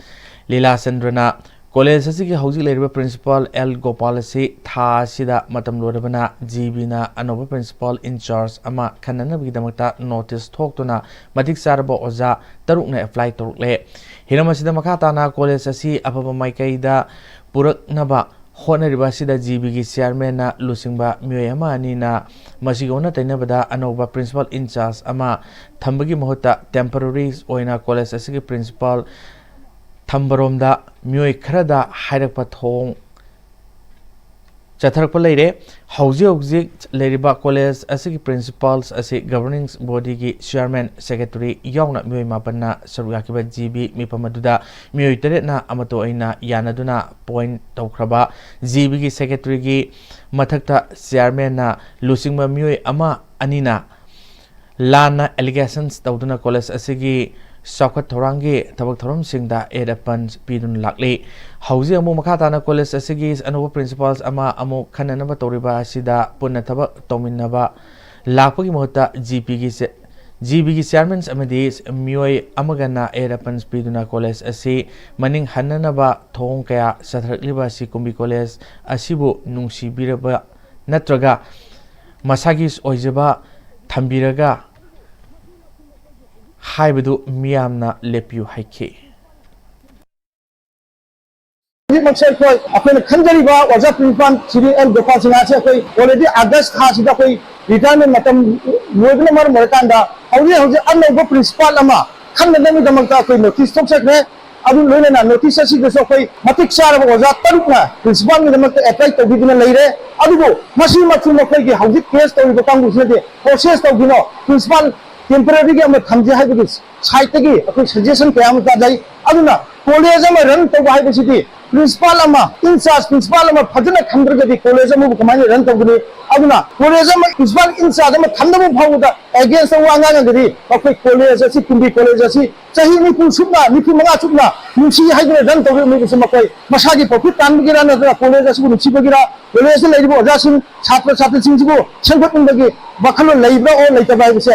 ꯂꯤꯂꯥꯆꯟꯗ꯭ꯔꯅ ꯀꯣꯂꯦꯖ ꯑꯁꯤꯒꯤ ꯍꯧꯖꯤꯛ ꯂꯩꯔꯤꯕ ꯄ꯭ꯔꯤꯟꯁꯤꯄꯥꯜ ꯑꯦꯜ ꯒꯣꯄꯥꯜ ꯑꯁꯤ ꯊꯥ ꯑꯁꯤꯗ ꯃꯇꯝ ꯂꯣꯏꯔꯕꯅ ꯖꯤ ꯕꯤꯅ ꯑꯅꯧꯕ ꯄ꯭ꯔꯤꯟꯁꯤꯄꯥꯜ ꯏꯟꯆꯥꯔꯖ ꯑꯃ ꯈꯟꯅꯅꯕꯒꯤꯗꯃꯛꯇ ꯅꯣꯇꯤꯁ ꯊꯣꯛꯇꯨꯅ ꯃꯇꯤꯛ ꯆꯥꯔꯕ ꯑꯣꯖꯥ ꯇꯔꯨꯛꯅ ꯑꯦꯄ꯭ꯂꯥꯏ ꯇꯧꯔꯛꯂꯦ꯫ ꯍꯤꯔꯝ ꯑꯁꯤꯗ ꯃꯈꯥ ꯇꯥꯅ ꯀꯣꯂꯦꯖ ꯑꯁꯤ ꯑꯐꯕ ꯃꯥꯏꯀꯩꯗ ꯄꯨꯔꯛꯅꯕ ꯍꯣꯠꯅꯔꯤꯕ ꯑꯁꯤꯗ ꯖꯤ ꯕꯤꯒꯤ ꯆꯤꯌꯥꯔꯃꯦꯟꯅ ꯂꯨꯆꯤꯡꯕ ꯃꯤꯑꯣꯏ ꯑꯃ ꯑꯅꯤꯅ ꯃꯁꯤꯒꯤ ꯑꯣꯟꯅ ꯇꯩꯅꯕꯗ ꯑꯅꯧꯕ ꯄ꯭ꯔꯤꯟꯁꯤꯄꯥꯜ ꯏꯟꯆꯥꯔꯖ ꯑꯃ ꯊꯝꯕꯒꯤ ꯃꯍꯨꯠꯇ ꯇꯦꯝꯄꯔꯔꯤ ꯑꯣꯏꯅ ꯀꯣꯂꯦꯖ ꯑꯁꯤꯒꯤ ꯄ꯭ꯔꯤꯟꯁꯤꯄꯥꯜ ꯊꯝꯕꯔꯣꯝꯗ ꯃꯤꯑꯣꯏ ꯈꯔꯗ ꯍꯥꯏꯔꯛꯄ ꯊꯧꯑꯣꯡ ꯆꯠꯊꯔꯛꯄ ꯂꯩꯔꯦ꯫ ꯍꯧꯖꯤꯛ ꯍꯧꯖꯤꯛ ꯂꯩꯔꯤꯕ ꯀꯣꯂꯦꯖ ꯑꯁꯤꯒꯤ ꯄ꯭ꯔꯤꯟꯁꯤꯄꯥꯜꯁ ꯑꯁꯤ ꯒꯕꯔꯅꯤꯡ ꯕꯣꯗꯤꯒꯤ ꯆꯤꯌꯥꯔꯃꯦꯟ, ꯁꯦꯀ꯭ꯔꯦꯇꯔꯤ ꯌꯥꯎꯅ ꯃꯤꯑꯣꯏ ꯃꯥꯄꯟꯅ ꯁꯔꯨꯛ ꯌꯥꯈꯤꯕ ꯖꯤ ꯕꯤ ꯃꯤꯐꯝ ꯑꯗꯨꯗ ꯃꯤꯑꯣꯏ ꯇꯔꯦꯠꯅ ꯑꯃꯠꯇ ꯑꯣꯏꯅ ꯌꯥꯅꯗꯨꯅ ꯑꯦꯄꯣꯏꯟ ꯇꯧꯈ꯭ꯔꯕ ꯖꯤ ꯕꯤꯒꯤ ꯁꯦꯀ꯭ꯔꯦꯇꯔꯤꯒꯤ ꯃꯊꯛꯇ ꯆꯤꯌꯥꯔꯃꯦꯟꯅ ꯂꯨꯆꯤꯡꯕ ꯃꯤꯑꯣꯏ ꯑꯃ ꯑꯅꯤꯅ ꯂꯥꯟꯅ ꯑꯦꯂꯤꯒꯦꯁꯟꯁ ꯇꯧꯗꯨꯅ ꯀꯣꯂꯦꯖ ꯑꯁꯤꯒꯤ ꯆꯥꯎꯈꯠ ꯊꯧꯔꯥꯡꯒꯤ ꯊꯕꯛ ꯊꯧꯔꯝꯁꯤꯡꯗ ꯑꯦꯠ ꯑꯦ ꯄꯟ ꯄꯤꯗꯨꯅ ꯂꯥꯛꯂꯤ꯫ ꯍꯧꯖꯤꯛ ꯑꯃꯨꯛ ꯃꯈꯥ ꯇꯥꯅ ꯀꯣꯂꯦꯖ ꯑꯁꯤꯒꯤ ꯑꯅꯧꯕ ꯄ꯭ꯔꯤꯟꯁꯤꯄꯥꯜꯁ ꯑꯃ ꯑꯃꯨꯛ ꯈꯟꯅꯅꯕ ꯇꯧꯔꯤꯕ ꯑꯁꯤꯗ ꯄꯨꯟꯅ ꯊꯕꯛ ꯇꯧꯃꯤꯟꯅꯕ ꯂꯥꯛꯄꯒꯤ ꯃꯍꯨꯠꯇ ꯖꯤ ꯄꯤꯒꯤ ꯆꯦ-, ꯖꯤ ꯕꯤꯒꯤ chairman ꯑꯃꯗꯤ ꯃꯤꯑꯣꯏ ꯑꯃꯒꯅ air appearance ꯄꯤꯗꯨꯅ ꯀꯣꯂꯦꯖ ꯑꯁꯤ ꯃꯅꯤꯡ ꯍꯟꯅꯅꯕ ꯊꯧꯑꯣꯡ ꯀꯌꯥ ꯆꯠꯊꯔꯛꯂꯤꯕ ꯑꯁꯤ ꯀꯨꯝꯕꯤ ꯀꯣꯂꯦꯖ ꯑꯁꯤꯕꯨ ꯅꯨꯡꯁꯤꯕꯤꯔꯕ ꯅꯠꯇ꯭ꯔꯒ ꯃꯁꯥꯒꯤ ꯑꯣꯏꯖꯕ ꯊꯝꯕꯤꯔꯒ ꯍꯥꯏꯕꯗꯨ ꯃꯤꯌꯥꯝꯅ ꯂꯦꯞꯄꯤꯌꯨ ꯍꯥꯏꯈꯤ꯫ ꯍꯧꯖꯤꯛꯃꯛꯁꯦ ꯑꯩꯈꯣꯏ, ꯑꯩꯈꯣꯏꯅ ꯈꯟꯖꯔꯤꯕ ꯑꯣꯖꯥ ꯄ꯭ꯔꯤꯟꯁꯤꯄꯥꯜ ꯁ꯭ꯔꯤ ꯑꯦꯜ ꯒꯣꯄꯥꯜ ꯁꯤꯡꯍ ꯑꯁꯤ ꯑꯩꯈꯣꯏ already ꯑꯥꯒꯁ ꯊꯥꯁꯤꯗ ꯑꯩꯈꯣꯏ retirement ꯃꯇꯝ ꯂꯣꯏꯕꯅ ꯃꯔꯝ ꯑꯣꯏꯔꯀꯥꯟꯗ ꯍꯧꯖꯤꯛ ꯍꯧꯖꯤꯛ ꯑꯅꯧꯕ ꯄ꯭ꯔꯤꯟꯁꯤꯄꯥꯜ ꯑꯃ ꯈꯟꯅꯅꯕꯒꯤꯗꯃꯛꯇ ꯑꯩꯈꯣꯏ ꯅꯣꯇꯤꯁ ꯊꯣꯛꯆꯈ꯭ꯔꯦ꯫ ꯑꯗꯨ ꯂꯣꯏꯅꯅ ꯅꯣꯇꯤꯁ ꯑꯁꯤꯗꯁꯨ ꯑꯩꯈꯣꯏ ꯃꯇꯤꯛ ꯆꯥꯔꯕ ꯑꯣꯖꯥ ꯇꯔꯨꯛꯅ ꯄ꯭ꯔꯤꯟꯁꯤꯄꯥꯜꯒꯤꯗꯃꯛꯇ ꯑꯦꯄ꯭ꯂꯥꯏ ꯇꯧꯕꯤꯗꯨꯅ ꯂꯩꯔꯦ꯫ ꯑꯗꯨꯕꯨ ꯃꯁꯤꯃꯛꯁꯨ ꯃꯈꯣꯏꯒꯤ ꯍꯧꯖꯤꯛ ꯀꯦꯁ ꯇꯧꯔꯤꯕ ꯀꯥꯡꯕꯨꯁꯤꯅꯗꯤ ꯄ꯭ꯔꯣꯁꯦꯁ ꯇꯧꯕꯤꯅꯣ, ꯄ꯭ꯔꯤꯟꯁꯤꯄꯥꯜ ꯇꯦꯝꯄꯔꯔꯤꯒꯤ ꯑꯃ ꯊꯝꯁꯦ ꯍꯥꯏꯕꯒꯤ ꯁꯥꯏꯠꯇꯒꯤ ꯑꯩꯈꯣꯏ ꯁꯖꯦꯁꯟ ꯀꯌꯥ ꯑꯃ ꯇꯥꯖꯩ꯫ ꯑꯗꯨꯅ ꯀꯣꯂꯦꯖ ꯑꯃ ꯔꯟ ꯇꯧꯕ ꯍꯥꯏꯕꯁꯤꯗꯤ ꯄ꯭ꯔꯤꯟꯁꯤꯄꯥꯜ ꯑꯃ, ꯏꯟꯆꯥꯔꯖ ꯄ꯭ꯔꯤꯟꯁꯤꯄꯥꯜ ꯑꯃ ꯐꯖꯅ ꯊꯝꯗ꯭ꯔꯒꯗꯤ ꯀꯣꯂꯦꯖ ꯑꯃꯕꯨ ꯀꯃꯥꯏꯅ ꯔꯟ ꯇꯧꯒꯅꯤ? ꯑꯗꯨꯅ ꯀꯣꯂꯦꯖ ꯑꯃ ꯄ꯭ꯔꯤꯟꯁꯤꯄꯥꯜ ꯏꯟꯆꯥꯔꯖ ꯑꯃ ꯊꯝꯗꯕ ꯐꯥꯎꯕꯗ ꯑꯦꯒꯦꯟꯁꯇ ꯋꯥ ꯉꯥꯡꯉꯒꯗꯤ ꯑꯩꯈꯣꯏ ꯀꯣꯂꯦꯖ ꯑꯁꯤ, ꯀꯨꯝꯕꯤ ꯀꯣꯂꯦꯖ ꯑꯁꯤ ꯆꯍꯤ ꯅꯤꯐꯨ ꯁꯨꯞꯅ, ꯅꯤꯐꯨ ꯃꯉꯥ ꯁꯨꯞꯅ ꯅꯨꯡꯁꯤ ꯍꯥꯏꯗꯨꯅ ꯔꯟ ꯇꯧꯔꯤꯕ ꯃꯤꯗꯨꯁꯨ ꯃꯈꯣꯏ ꯃꯁꯥꯒꯤ ꯄ꯭ꯔꯣꯐꯤꯠ ꯇꯥꯟꯕꯒꯤꯔ ꯅꯠꯇ꯭ꯔꯒ ꯀꯣꯂꯦꯖ ꯑꯁꯤꯕꯨ ꯅꯨꯡꯁꯤꯕꯒꯤꯔ, ꯀꯣꯂꯦꯖꯇ ꯂꯩꯔꯤꯕ ꯑꯣꯖꯥꯁꯤꯡ, ꯁꯥꯇ꯭ꯔ ꯁꯥꯇ꯭ꯔꯤꯁꯤꯡꯁꯤꯕꯨ ꯁꯦꯝꯒꯠꯅꯤꯡꯕꯒꯤ ꯋꯥꯈꯜꯂꯣꯟ ꯂꯩꯕ꯭ꯔꯥ ꯑꯣꯔ ꯂꯩꯇꯕ꯭ꯔꯥ ꯍꯥꯏꯕꯁꯦ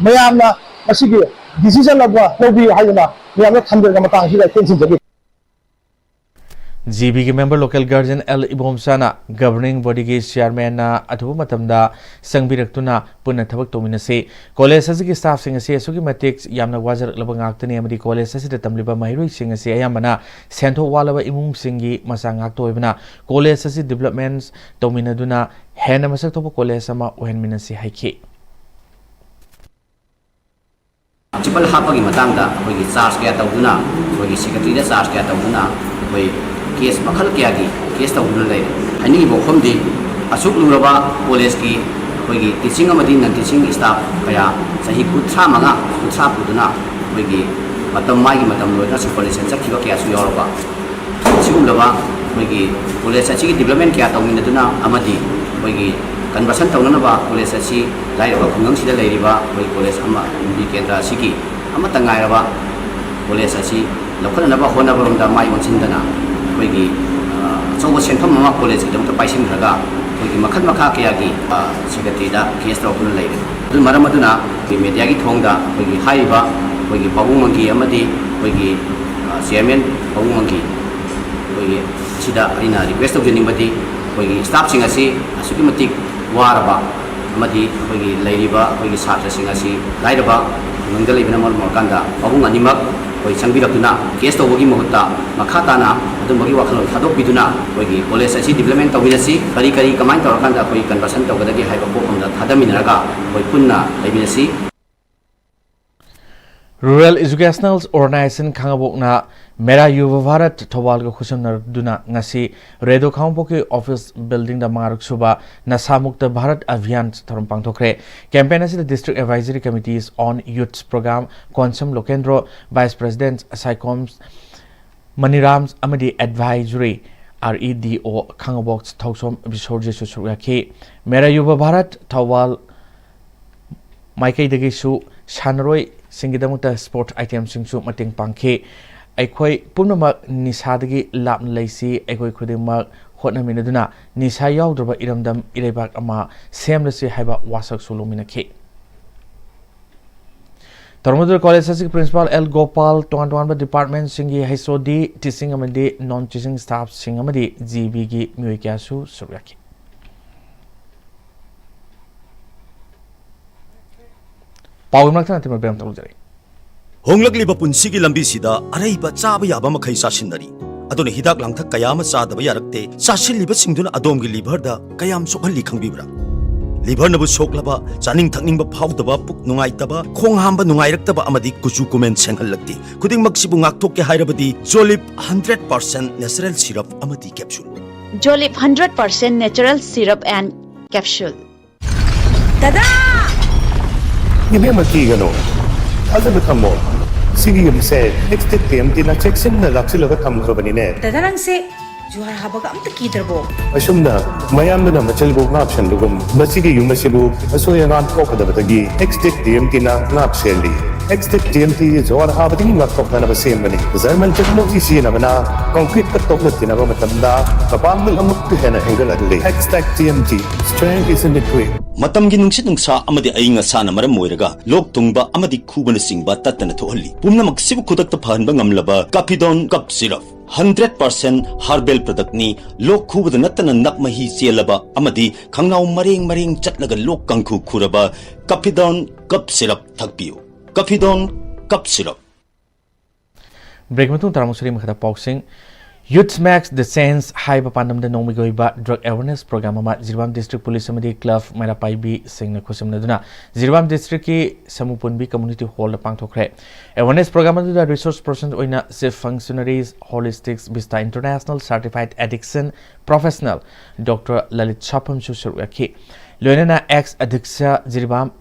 ꯃꯌꯥꯝꯅ ꯃꯁꯤꯒꯤ ꯗꯤꯁꯤꯖꯟ ꯑꯃ ꯂꯧꯕꯤꯌꯨ ꯍꯥꯏꯗꯨꯅ ꯃꯌꯥꯝꯗ ꯊꯝꯖꯔꯒ ꯃꯇꯥꯡ ꯑꯁꯤꯗ ꯇꯦꯟꯁꯤꯟꯖꯒꯦ꯫ ꯖꯤ ꯕꯤꯒꯤ member local guardian ꯑꯦꯜ ꯏꯕꯣꯝꯆꯥꯅ governing bodyꯒꯤ chairmanꯅ ꯑꯊꯨꯕ ꯃꯇꯝꯗ ꯆꯪꯕꯤꯔꯛꯇꯨꯅ ꯄꯨꯟꯅ ꯊꯕꯛ ꯇꯧꯃꯤꯟꯅꯁꯤ꯫ ꯀꯣꯂꯦꯖ ꯑꯁꯤꯒꯤ staffꯁꯤꯡ ꯑꯁꯤ ꯑꯁꯨꯛꯀꯤ ꯃꯇꯤꯛ ꯌꯥꯝꯅ ꯋꯥꯖꯔꯛꯂꯕ ꯉꯥꯛꯇꯅꯤ ꯑꯃꯗꯤ ꯀꯣꯂꯦꯖ ꯑꯁꯤꯗ ꯇꯝꯂꯤꯕ ꯃꯍꯩꯔꯣꯏꯁꯤꯡ ꯑꯁꯤ ꯑꯌꯥꯝꯕꯅ ꯁꯦꯟꯊꯣꯛ ꯋꯥꯠꯂꯕ ꯏꯃꯨꯡꯁꯤꯡꯒꯤ ꯃꯆꯥ ꯉꯥꯛꯇ ꯑꯣꯏꯕꯅ ꯀꯣꯂꯦꯖ ꯑꯁꯤ development ꯇꯧꯃꯤꯟꯅꯗꯨꯅ ꯍꯦꯟꯅ ꯃꯁꯛ ꯊꯣꯛꯄ ꯀꯣꯂꯦꯖ ꯑꯃ ꯑꯣꯏꯍꯟꯃꯤꯟꯅꯁꯤ ꯍꯥꯏꯈꯤ꯫ ꯄ꯭ꯔꯤꯟꯁꯤꯄꯜ ꯍꯥꯞꯄꯒꯤ ꯃꯇꯥꯡꯗ ꯑꯩꯈꯣꯏꯒꯤ ꯆꯥꯔꯖ ꯀꯌꯥ ꯇꯧꯗꯨꯅ, ꯑꯩꯈꯣꯏꯒꯤ ꯁꯦꯀ꯭ꯔꯦꯇꯔꯤꯗ ꯆꯥꯔꯖ ꯀꯌꯥ ꯇꯧꯗꯨꯅ ꯑꯩꯈꯣꯏ ꯀꯦꯁ ꯃꯈꯜ ꯀꯌꯥꯒꯤ ꯀꯦꯁ ꯇꯧꯗꯨꯅ ꯂꯩꯔꯦ꯫ ꯍꯥꯏꯅꯤꯡꯉꯤꯕ ꯋꯥꯐꯝꯗꯤ, ꯑꯁꯨꯛ ꯂꯨꯔꯕ ꯀꯣꯂꯦꯖꯀꯤ ꯑꯩꯈꯣꯏꯒꯤ teaching ꯑꯃꯗꯤ non teaching staff ꯀꯌꯥ ꯆꯍꯤ ꯀꯨꯟꯊ꯭ꯔꯥ ꯃꯉꯥ, ꯀꯨꯟꯊ꯭ꯔꯥ ꯄꯨꯗꯨꯅ ꯑꯩꯈꯣꯏꯒꯤ ꯃꯇꯝ, ꯃꯥꯒꯤ ꯃꯇꯝ ꯂꯣꯏꯅ superannuation ꯆꯠꯈꯤꯕ ꯀꯌꯥꯁꯨ ꯌꯥꯎꯔꯕ꯫ ꯑꯁꯤꯒꯨꯝꯂꯕ ꯑꯩꯈꯣꯏꯒꯤ ꯀꯣꯂꯦꯖ ꯑꯁꯤꯒꯤ development ꯀꯌꯥ ꯇꯧꯃꯤꯟꯅꯗꯨꯅ ꯑꯃꯗꯤ ꯑꯩꯈꯣꯏꯒꯤ conversion ꯇꯧꯅꯅꯕ ꯀꯣꯂꯦꯖ ꯑꯁꯤ ꯂꯥꯏꯔꯕ ꯈꯨꯡꯒꯪꯁꯤꯗ ꯂꯩꯔꯤꯕ ꯑꯩꯈꯣꯏ ꯀꯣꯂꯦꯖ ꯑꯃ, ꯀꯨꯝꯕꯤ ꯀꯦꯟꯗ꯭ꯔ ꯑꯁꯤꯒꯤ ꯑꯃꯠꯇ ꯉꯥꯏꯔꯕ ꯀꯣꯂꯦꯖ ꯑꯁꯤ ꯂꯧꯈꯠꯅꯅꯕ ꯍꯣꯠꯅꯕꯔꯣꯝꯗ ꯃꯥꯏ ꯑꯣꯟꯁꯤꯟꯗꯅ ꯑꯩꯈꯣꯏꯒꯤ, ꯑ, ꯑꯆꯧꯕ ꯁꯦꯟꯐꯝ ꯑꯃ ꯀꯣꯂꯦꯖꯀꯤꯗꯃꯛꯇ ꯄꯥꯏꯁꯤꯟꯈ꯭ꯔꯒ ꯑꯩꯈꯣꯏꯒꯤ ꯃꯈꯜ ꯃꯈꯥ ꯀꯌꯥꯒꯤ, ꯑ, ꯁꯦꯀ꯭ꯔꯦꯇꯔꯤꯗ ꯀꯦꯁ ꯇꯧꯔꯛꯇꯨꯅ ꯂꯩꯔꯦ꯫ ꯑꯗꯨꯅ ꯃꯔꯝ ꯑꯗꯨꯅ ꯑꯩꯈꯣꯏ ꯃꯦꯗꯤꯌꯥꯒꯤ ꯊꯣꯡꯗ ꯑꯩꯈꯣꯏꯒꯤ ꯍꯥꯏꯔꯤꯕ ꯑꯩꯈꯣꯏꯒꯤ ꯄꯥꯕꯨꯡ ꯃꯪꯒꯤ ꯑꯃꯗꯤ ꯑꯩꯈꯣꯏꯒꯤ, ꯑ, ꯆꯤꯌꯔꯃꯦꯟ ꯄꯥꯕꯨꯡ ꯃꯪꯒꯤ ꯑꯩꯈꯣꯏꯒꯤ ꯁꯤꯗ ꯑꯩꯅ ꯔꯤꯀ꯭ꯋꯦꯁ ꯇꯧꯖꯅꯤꯡꯕꯗꯤ, ꯑꯩꯈꯣꯏꯒꯤ ꯁ꯭ꯇꯥꯐꯁꯤꯡ ꯑꯁꯤ ꯑꯁꯨꯛꯀꯤ ꯃꯇꯤꯛ ꯋꯥꯔꯕ ꯑꯃꯗꯤ ꯑꯩꯈꯣꯏꯒꯤ ꯂꯩꯔꯤꯕ ꯑꯩꯈꯣꯏꯒꯤ ꯁꯥꯇ꯭ꯔꯁꯤꯡ ꯑꯁꯤ ꯂꯥꯏꯔꯕ ꯏꯃꯨꯡꯗ ꯂꯩꯕꯅ ꯃꯔꯝ ꯑꯣꯏꯔꯀꯥꯟꯗ ꯄꯥꯕꯨꯡ ꯑꯅꯤꯃꯛ ꯑꯩꯈꯣꯏ ꯆꯪꯕꯤꯔꯛꯇꯨꯅ ꯀꯦꯁ ꯇꯧꯕꯒꯤ ꯃꯍꯨꯠꯇ ꯃꯈꯥ ꯇꯥꯅ ꯑꯗꯨꯝꯕꯒꯤ ꯋꯥꯈꯜꯂꯣꯟ ꯊꯥꯗꯣꯛꯄꯤꯗꯨꯅ ꯑꯩꯈꯣꯏꯒꯤ ꯀꯣꯂꯦꯖ ꯑꯁꯤ ꯗꯤꯕ꯭ꯂꯞꯃꯦꯟ ꯇꯧꯃꯤꯟꯅꯁꯤ, ꯀꯔꯤ ꯀꯔꯤ ꯀꯃꯥꯏꯅ ꯇꯧꯔꯀꯥꯟꯗ ꯑꯩꯈꯣꯏ ꯀꯟꯚꯔꯁꯟ ꯇꯧꯒꯗꯒꯦ ꯍꯥꯏꯕ ꯀꯣꯛ ꯑꯃꯗ ꯊꯥꯗꯃꯤꯟꯅꯔꯒ ꯑꯩꯈꯣꯏ ꯄꯨꯟꯅ ꯂꯩꯃꯤꯟꯅꯁꯤ꯫ Rural Educational Organization ꯈꯥꯉꯕꯣꯛꯅ ꯃꯦꯔꯥ ꯌꯨꯚ ꯚꯥꯔꯠ ꯊꯧꯕꯥꯜꯒ ꯈꯨꯠꯁꯝꯅꯗꯨꯅ ꯉꯁꯤ ꯔꯦꯗꯤꯑꯣ ꯈꯥꯉꯕꯣꯛꯀꯤ ꯑꯣꯐꯤꯁ ꯕꯤꯜꯗꯤꯡꯗ ꯃꯉꯥꯔꯛ ꯁꯨꯕ ꯅꯁꯥ ꯃꯨꯛꯇ ꯚꯥꯔꯠ ꯑꯚꯤꯌꯥꯟ ꯊꯧꯔꯝ ꯄꯥꯡꯊꯣꯛꯈ꯭ꯔꯦ꯫ ꯀꯦꯝꯄꯦꯟ ꯑꯁꯤꯗ District Advisory Committees on Youths Program Konsam Lokendro, Vice President Saikhom Maniram ꯑꯃꯗꯤ Advisory REDO ꯈꯥꯉꯕꯣꯛ ꯊꯧꯁꯣꯝ ꯕꯤꯁꯣꯔꯖꯤꯠꯁꯨ ꯁꯔꯨꯛ ꯌꯥꯈꯤ꯫ ꯃꯦꯔꯥ ꯌꯨꯚ ꯚꯥꯔꯠ ꯊꯧꯕꯥꯜ ꯃꯥꯏꯀꯩꯗꯒꯤꯁꯨ ꯁꯥꯟꯅꯔꯣꯏꯁꯤꯡꯒꯤꯗꯃꯛꯇ ꯁ꯭ꯄꯣꯔꯠ ꯑꯥꯏꯇꯦꯝꯁꯤꯡꯁꯨ ꯃꯇꯦꯡ ꯄꯥꯡꯈꯤ꯫ ꯑꯩꯈꯣꯏ ꯄꯨꯝꯅꯃꯛ ꯅꯤꯁꯥꯗꯒꯤ ꯂꯥꯞꯅ ꯂꯩꯁꯤ, ꯑꯩꯈꯣꯏ ꯈꯨꯗꯤꯡꯃꯛ ꯍꯣꯠꯅꯃꯤꯟꯅꯗꯨꯅ ꯅꯤꯁꯥ ꯌꯥꯎꯗ꯭ꯔꯕ ꯏꯔꯝꯗꯝ ꯏꯔꯩꯕꯥꯛ ꯑꯃ ꯁꯦꯝꯂꯁꯤ ꯍꯥꯏꯕ ꯋꯥꯁꯛꯁꯨ ꯂꯧꯃꯤꯟꯅꯈꯤ꯫ ꯊꯧꯔꯝ ꯑꯗꯨꯗ ꯀꯣꯂꯦꯖ ꯑꯁꯤꯒꯤ ꯄ꯭ꯔꯤꯟꯁꯤꯄꯥꯜ ꯑꯦꯜ ꯒꯣꯄꯥꯜ, ꯇꯣꯉꯥꯟ ꯇꯣꯉꯥꯟꯕ ꯗꯤꯄꯥꯔꯠꯃꯦꯟꯁꯤꯡꯒꯤ HOD, ꯇꯤꯆꯤꯡ ꯑꯃꯗꯤ ꯅꯣꯟ ꯇꯤꯆꯤꯡ ꯁ꯭ꯇꯥꯐꯁꯤꯡ ꯑꯃꯗꯤ GBꯒꯤ ꯃꯤꯑꯣꯏ ꯀꯌꯥꯁꯨ ꯁꯔꯨꯛ ꯌꯥꯈꯤ꯫ ꯄꯥꯎꯒꯤ ꯃꯔꯛꯇ ꯅꯠꯇꯦ, ꯃꯕꯦꯝ ꯇꯧꯖꯔꯤ꯫ ꯍꯣꯡꯂꯛꯂꯤꯕ ꯄꯨꯟꯁꯤꯒꯤ ꯂꯝꯕꯤꯁꯤꯗ ꯑꯔꯩꯕ ꯆꯥꯕ ꯌꯥꯕ ꯃꯈꯩ ꯆꯥꯁꯤꯟꯅꯔꯤ꯫ ꯑꯗꯨꯅ ꯍꯤꯗꯥꯛ ꯂꯥꯡꯊꯛ ꯀꯌꯥ ꯑꯃ ꯆꯥꯗꯕ ꯌꯥꯔꯛꯇꯦ꯫ ꯆꯥꯁꯤꯜꯂꯤꯕꯁꯤꯡꯗꯨꯅ ꯑꯗꯣꯝꯒꯤ ꯂꯤꯚꯔꯗ ꯀꯌꯥꯝ ꯁꯣꯛꯍꯜꯂꯤ ꯈꯪꯕꯤꯕ꯭ꯔꯥ? ꯂꯤꯚꯔꯅꯕꯨ ꯁꯣꯛꯂꯕ, ꯆꯥꯅꯤꯡ ꯊꯛꯅꯤꯡꯕ ꯐꯥꯎꯗꯕ, ꯄꯨꯛ ꯅꯨꯡꯉꯥꯏꯇꯕ, ꯈꯣꯡ ꯍꯥꯝꯕ ꯅꯨꯡꯉꯥꯏꯔꯛꯇꯕ ꯑꯃꯗꯤ ꯀꯨꯆꯨ ꯀꯨꯃꯦꯟ ꯁꯦꯡꯍꯜꯂꯛꯇꯦ꯫ ꯈꯨꯗꯤꯡꯃꯛꯁꯤꯕꯨ ꯉꯥꯛꯊꯣꯛꯀꯦ ꯍꯥꯏꯔꯕꯗꯤ Jolib hundred percent natural syrup ꯑꯃꯗꯤ capsule꯫ Jolib hundred percent natural syrup and capsule. ꯗꯗꯥ! ꯏꯕꯦꯝꯃ, ꯀꯤꯒꯅꯨ, ꯊꯥꯖꯕ ꯊꯝꯃꯣ꯫ ꯁꯤꯒꯤ ꯌꯨꯝꯁꯦ ꯑꯦꯛꯁꯇꯦꯛ ꯇꯤ ꯑꯦꯝ ꯇꯤꯅ ꯆꯦꯛꯁꯤꯟꯅ ꯂꯥꯛꯁꯤꯜꯂꯒ ꯊꯝꯈ꯭ꯔꯕꯅꯤꯅꯦ꯫ ꯗꯗꯥ, ꯅꯪꯁꯦ ꯖꯨꯍꯥꯔ ꯍꯥꯕꯒ ꯑꯝꯇ ꯀꯤꯗ꯭ꯔꯕꯣ? ꯑꯁꯨꯝꯅ ꯃꯌꯥꯝꯗꯨꯅ ꯃꯆꯜꯕꯨ ꯉꯥꯛ ꯁꯦꯟꯕꯒꯨꯝ, ꯃꯁꯤꯒꯤ ꯌꯨꯝ ꯑꯁꯤꯕꯨ ꯑꯁꯣꯏ ꯑꯉꯥꯝ ꯊꯣꯛꯀꯗꯕꯗꯒꯤ ꯑꯦꯛꯁꯇꯦꯛ ꯇꯤ ꯑꯦꯝ ꯇꯤꯅ ꯉꯥꯛ ꯁꯦꯜꯂꯤ꯫ ꯑꯦꯛꯁꯇꯦꯛ ꯇꯤ ꯑꯦꯝ ꯇꯤ ꯖꯨꯍꯥꯔ ꯍꯥꯕꯗꯒꯤ ꯉꯥꯛꯊꯣꯛꯅꯅꯕ ꯁꯦꯝꯕꯅꯤ꯫ ꯖꯔꯃꯟ ꯇꯦꯛꯅꯣꯂꯣꯖꯤ ꯁꯤꯖꯤꯟꯅꯕꯅ ꯀꯣꯡꯀ꯭ꯔꯤꯠꯀ ꯇꯣꯛꯅ ꯇꯤꯟꯅꯕ ꯃꯇꯝꯗ ꯃꯄꯥꯡꯒꯜ ꯑꯃꯨꯛꯀ ꯍꯦꯟꯅ ꯍꯦꯟꯒꯠꯍꯜꯂꯤ꯫ Extech T M T, strength is in the grit꯫ ꯃꯇꯝꯒꯤ ꯅꯨꯡꯁꯤꯠ ꯅꯨꯡꯁꯥ ꯑꯃꯗꯤ ꯑꯏꯪ ꯑꯁꯥꯅ ꯃꯔꯝ ꯑꯣꯏꯔꯒ ꯂꯣꯛ ꯊꯨꯡꯕ ꯑꯃꯗꯤ ꯈꯨꯕꯅꯆꯤꯡꯕ ꯇꯠꯇꯅ ꯊꯣꯛꯍꯜꯂꯤ꯫ ꯄꯨꯝꯅꯃꯛꯁꯤꯕꯨ ꯈꯨꯗꯛꯇ ꯐꯍꯟꯕ ꯉꯝꯂꯕ ꯀꯥꯐꯤꯗꯣꯟ ꯀꯞ ꯁꯤꯔꯞ, ꯍꯟꯗ꯭ꯔꯦꯠ ꯄꯥꯔꯁꯦꯟ ꯍꯥꯔꯕꯦꯜ ꯄ꯭ꯔꯗꯛꯅꯤ꯫ ꯂꯣꯛ ꯈꯨꯕꯗ ꯅꯠꯇꯅ ꯅꯞ ꯃꯍꯤ ꯆꯦꯜꯂꯕ ꯑꯃꯗꯤ ꯈꯪꯅꯥꯎ ꯃꯔꯦꯡ ꯃꯔꯦꯡ ꯆꯠꯂꯒ ꯂꯣꯛ ꯀꯥꯡꯈꯨ ꯈꯨꯔꯕ ꯀꯥꯐꯤꯗꯣꯟ ꯀꯞ ꯁꯤꯔꯞ ꯊꯛꯄꯤꯌꯨ꯫ ꯀꯥꯐꯤꯗꯣꯟ ꯀꯞ ꯁꯤꯔꯞ꯫ ꯕ꯭ꯔꯦꯛ ꯃꯇꯨꯡ ꯇꯔꯥꯃꯨꯛ ꯁꯔꯤ ꯃꯈꯥꯗ ꯄꯥꯎꯁꯤꯡ꯫ Youth Makes the Change ꯍꯥꯏꯕ ꯄꯥꯟꯗꯝꯗ ꯅꯣꯡꯃꯒꯤ ꯑꯣꯏꯕ ꯗ꯭ꯔꯒ ꯑꯦꯋꯦꯔꯅꯦꯁ ꯄ꯭ꯔꯣꯒ꯭ꯔꯥꯝ ꯑꯃ ꯖꯤꯔꯤꯕꯥꯝ ꯗꯤꯁꯇ꯭ꯔꯤꯛ ꯄꯨꯂꯤꯁ ꯑꯃꯗꯤ ꯀ꯭ꯂꯕ ꯃꯩꯔꯥ ꯄꯥꯏꯕꯤꯁꯤꯡꯅ ꯈꯨꯠꯁꯝꯅꯗꯨꯅ ꯖꯤꯔꯤꯕꯥꯝ ꯗꯤꯁꯇ꯭ꯔꯤꯛꯀꯤ ꯁꯃꯨꯄꯨꯟꯕꯤ ꯀꯝꯃ꯭ꯌꯨꯅꯤꯇꯤ ꯍꯣꯜꯗ ꯄꯥꯡꯊꯣꯛꯈ꯭ꯔꯦ꯫ ꯑꯦꯋꯦꯔꯅꯦꯁ ꯄ꯭ꯔꯣꯒ꯭ꯔꯥꯝ ꯑꯗꯨꯗ ꯔꯤꯁꯣꯔꯁ ꯄꯔꯁꯟ ꯑꯣꯏꯅ ꯆꯤꯐ ꯐꯪꯁꯅꯔꯤꯁ, holistics, Vista international certified addiction professional doctor Lalit ꯁꯥꯐꯝꯁꯨ ꯁꯔꯨꯛ ꯌꯥꯈꯤ꯫ ꯂꯣꯏꯅꯅ ex addicts Jiribam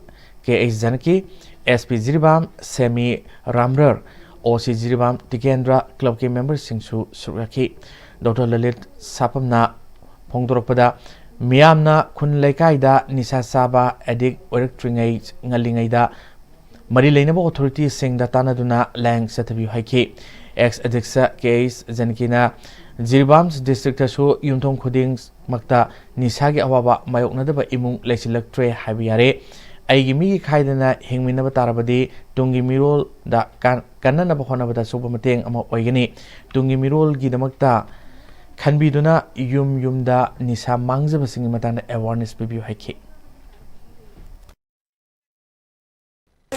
K H ꯖꯥꯅꯀꯤ, ꯑꯦꯁ ꯄꯤ ꯖꯤꯔꯤꯕꯥꯝ ꯁꯦꯃꯤ ꯔꯥꯝꯔꯔ, ꯑꯣ ꯁꯤ ꯖꯤꯔꯤꯕꯥꯝ ꯇꯤꯀꯦꯟꯗ꯭ꯔ, ꯀ꯭ꯂꯕꯀꯤ ꯃꯦꯝꯕꯔꯁꯤꯡꯁꯨ ꯁꯔꯨꯛ ꯌꯥꯈꯤ꯫ ꯗꯣꯛꯇꯔ ꯂꯂꯤꯠ ꯁꯥꯐꯝꯅ ꯐꯣꯡꯗꯣꯔꯛꯄꯗ, ꯃꯤꯌꯥꯝꯅ ꯈꯨꯟ ꯂꯩꯀꯥꯏꯗ ꯅꯤꯁꯥ ꯆꯥꯕ ꯑꯦꯗꯤꯛ ꯑꯣꯏꯔꯛꯇ꯭ꯔꯤꯉꯩ ꯉꯜꯂꯤꯉꯩꯗ ꯃꯔꯤ ꯂꯩꯅꯕ ꯑꯣꯊꯣꯔꯤꯇꯤꯁꯤꯡꯗ ꯇꯥꯟꯅꯗꯨꯅ ꯂꯥꯌꯦꯡ ꯆꯠꯊꯕꯤꯌꯨ ꯍꯥꯏꯈꯤ꯫ ꯑꯦꯛꯁ ꯑꯗꯤꯛꯁ ꯀꯦ ꯑꯩꯆ ꯖꯥꯅꯀꯤꯅ ꯖꯤꯔꯤꯕꯥꯝ ꯗꯤꯁꯇ꯭ꯔꯤꯛꯇꯁꯨ ꯌꯨꯝꯊꯣꯡ ꯈꯨꯗꯤꯡꯃꯛꯇ ꯅꯤꯁꯥꯒꯤ ꯑꯋꯥꯕ ꯃꯥꯌꯣꯛꯅꯗꯕ ꯏꯃꯨꯡ ꯂꯩꯁꯤꯜꯂꯛꯇ꯭ꯔꯦ ꯍꯥꯏꯕ ꯌꯥꯔꯦ꯫ ꯑꯩꯒꯤ ꯃꯤꯒꯤ ꯈꯥꯏꯗꯅ ꯍꯤꯡꯃꯤꯟꯅꯕ ꯇꯥꯔꯕꯗꯤ ꯇꯨꯡꯒꯤ ꯃꯤꯔꯣꯜꯗ ꯀꯥꯟ-, ꯀꯟꯅꯅꯕ ꯍꯣꯠꯅꯕꯗ ꯑꯆꯧꯕ ꯃꯇꯦꯡ ꯑꯃ ꯑꯣꯏꯒꯅꯤ꯫ ꯇꯨꯡꯒꯤ ꯃꯤꯔꯣꯜꯒꯤꯗꯃꯛꯇ ꯈꯟꯕꯤꯗꯨꯅ ꯌꯨꯝ ꯌꯨꯝꯗ ꯅꯤꯁꯥ ꯃꯥꯡꯖꯕꯁꯤꯡꯒꯤ ꯃꯇꯥꯡꯗ ꯑꯦꯋꯥꯔꯅꯦꯁ ꯄꯤꯕꯤꯌꯨ ꯍꯥꯏꯈꯤ꯫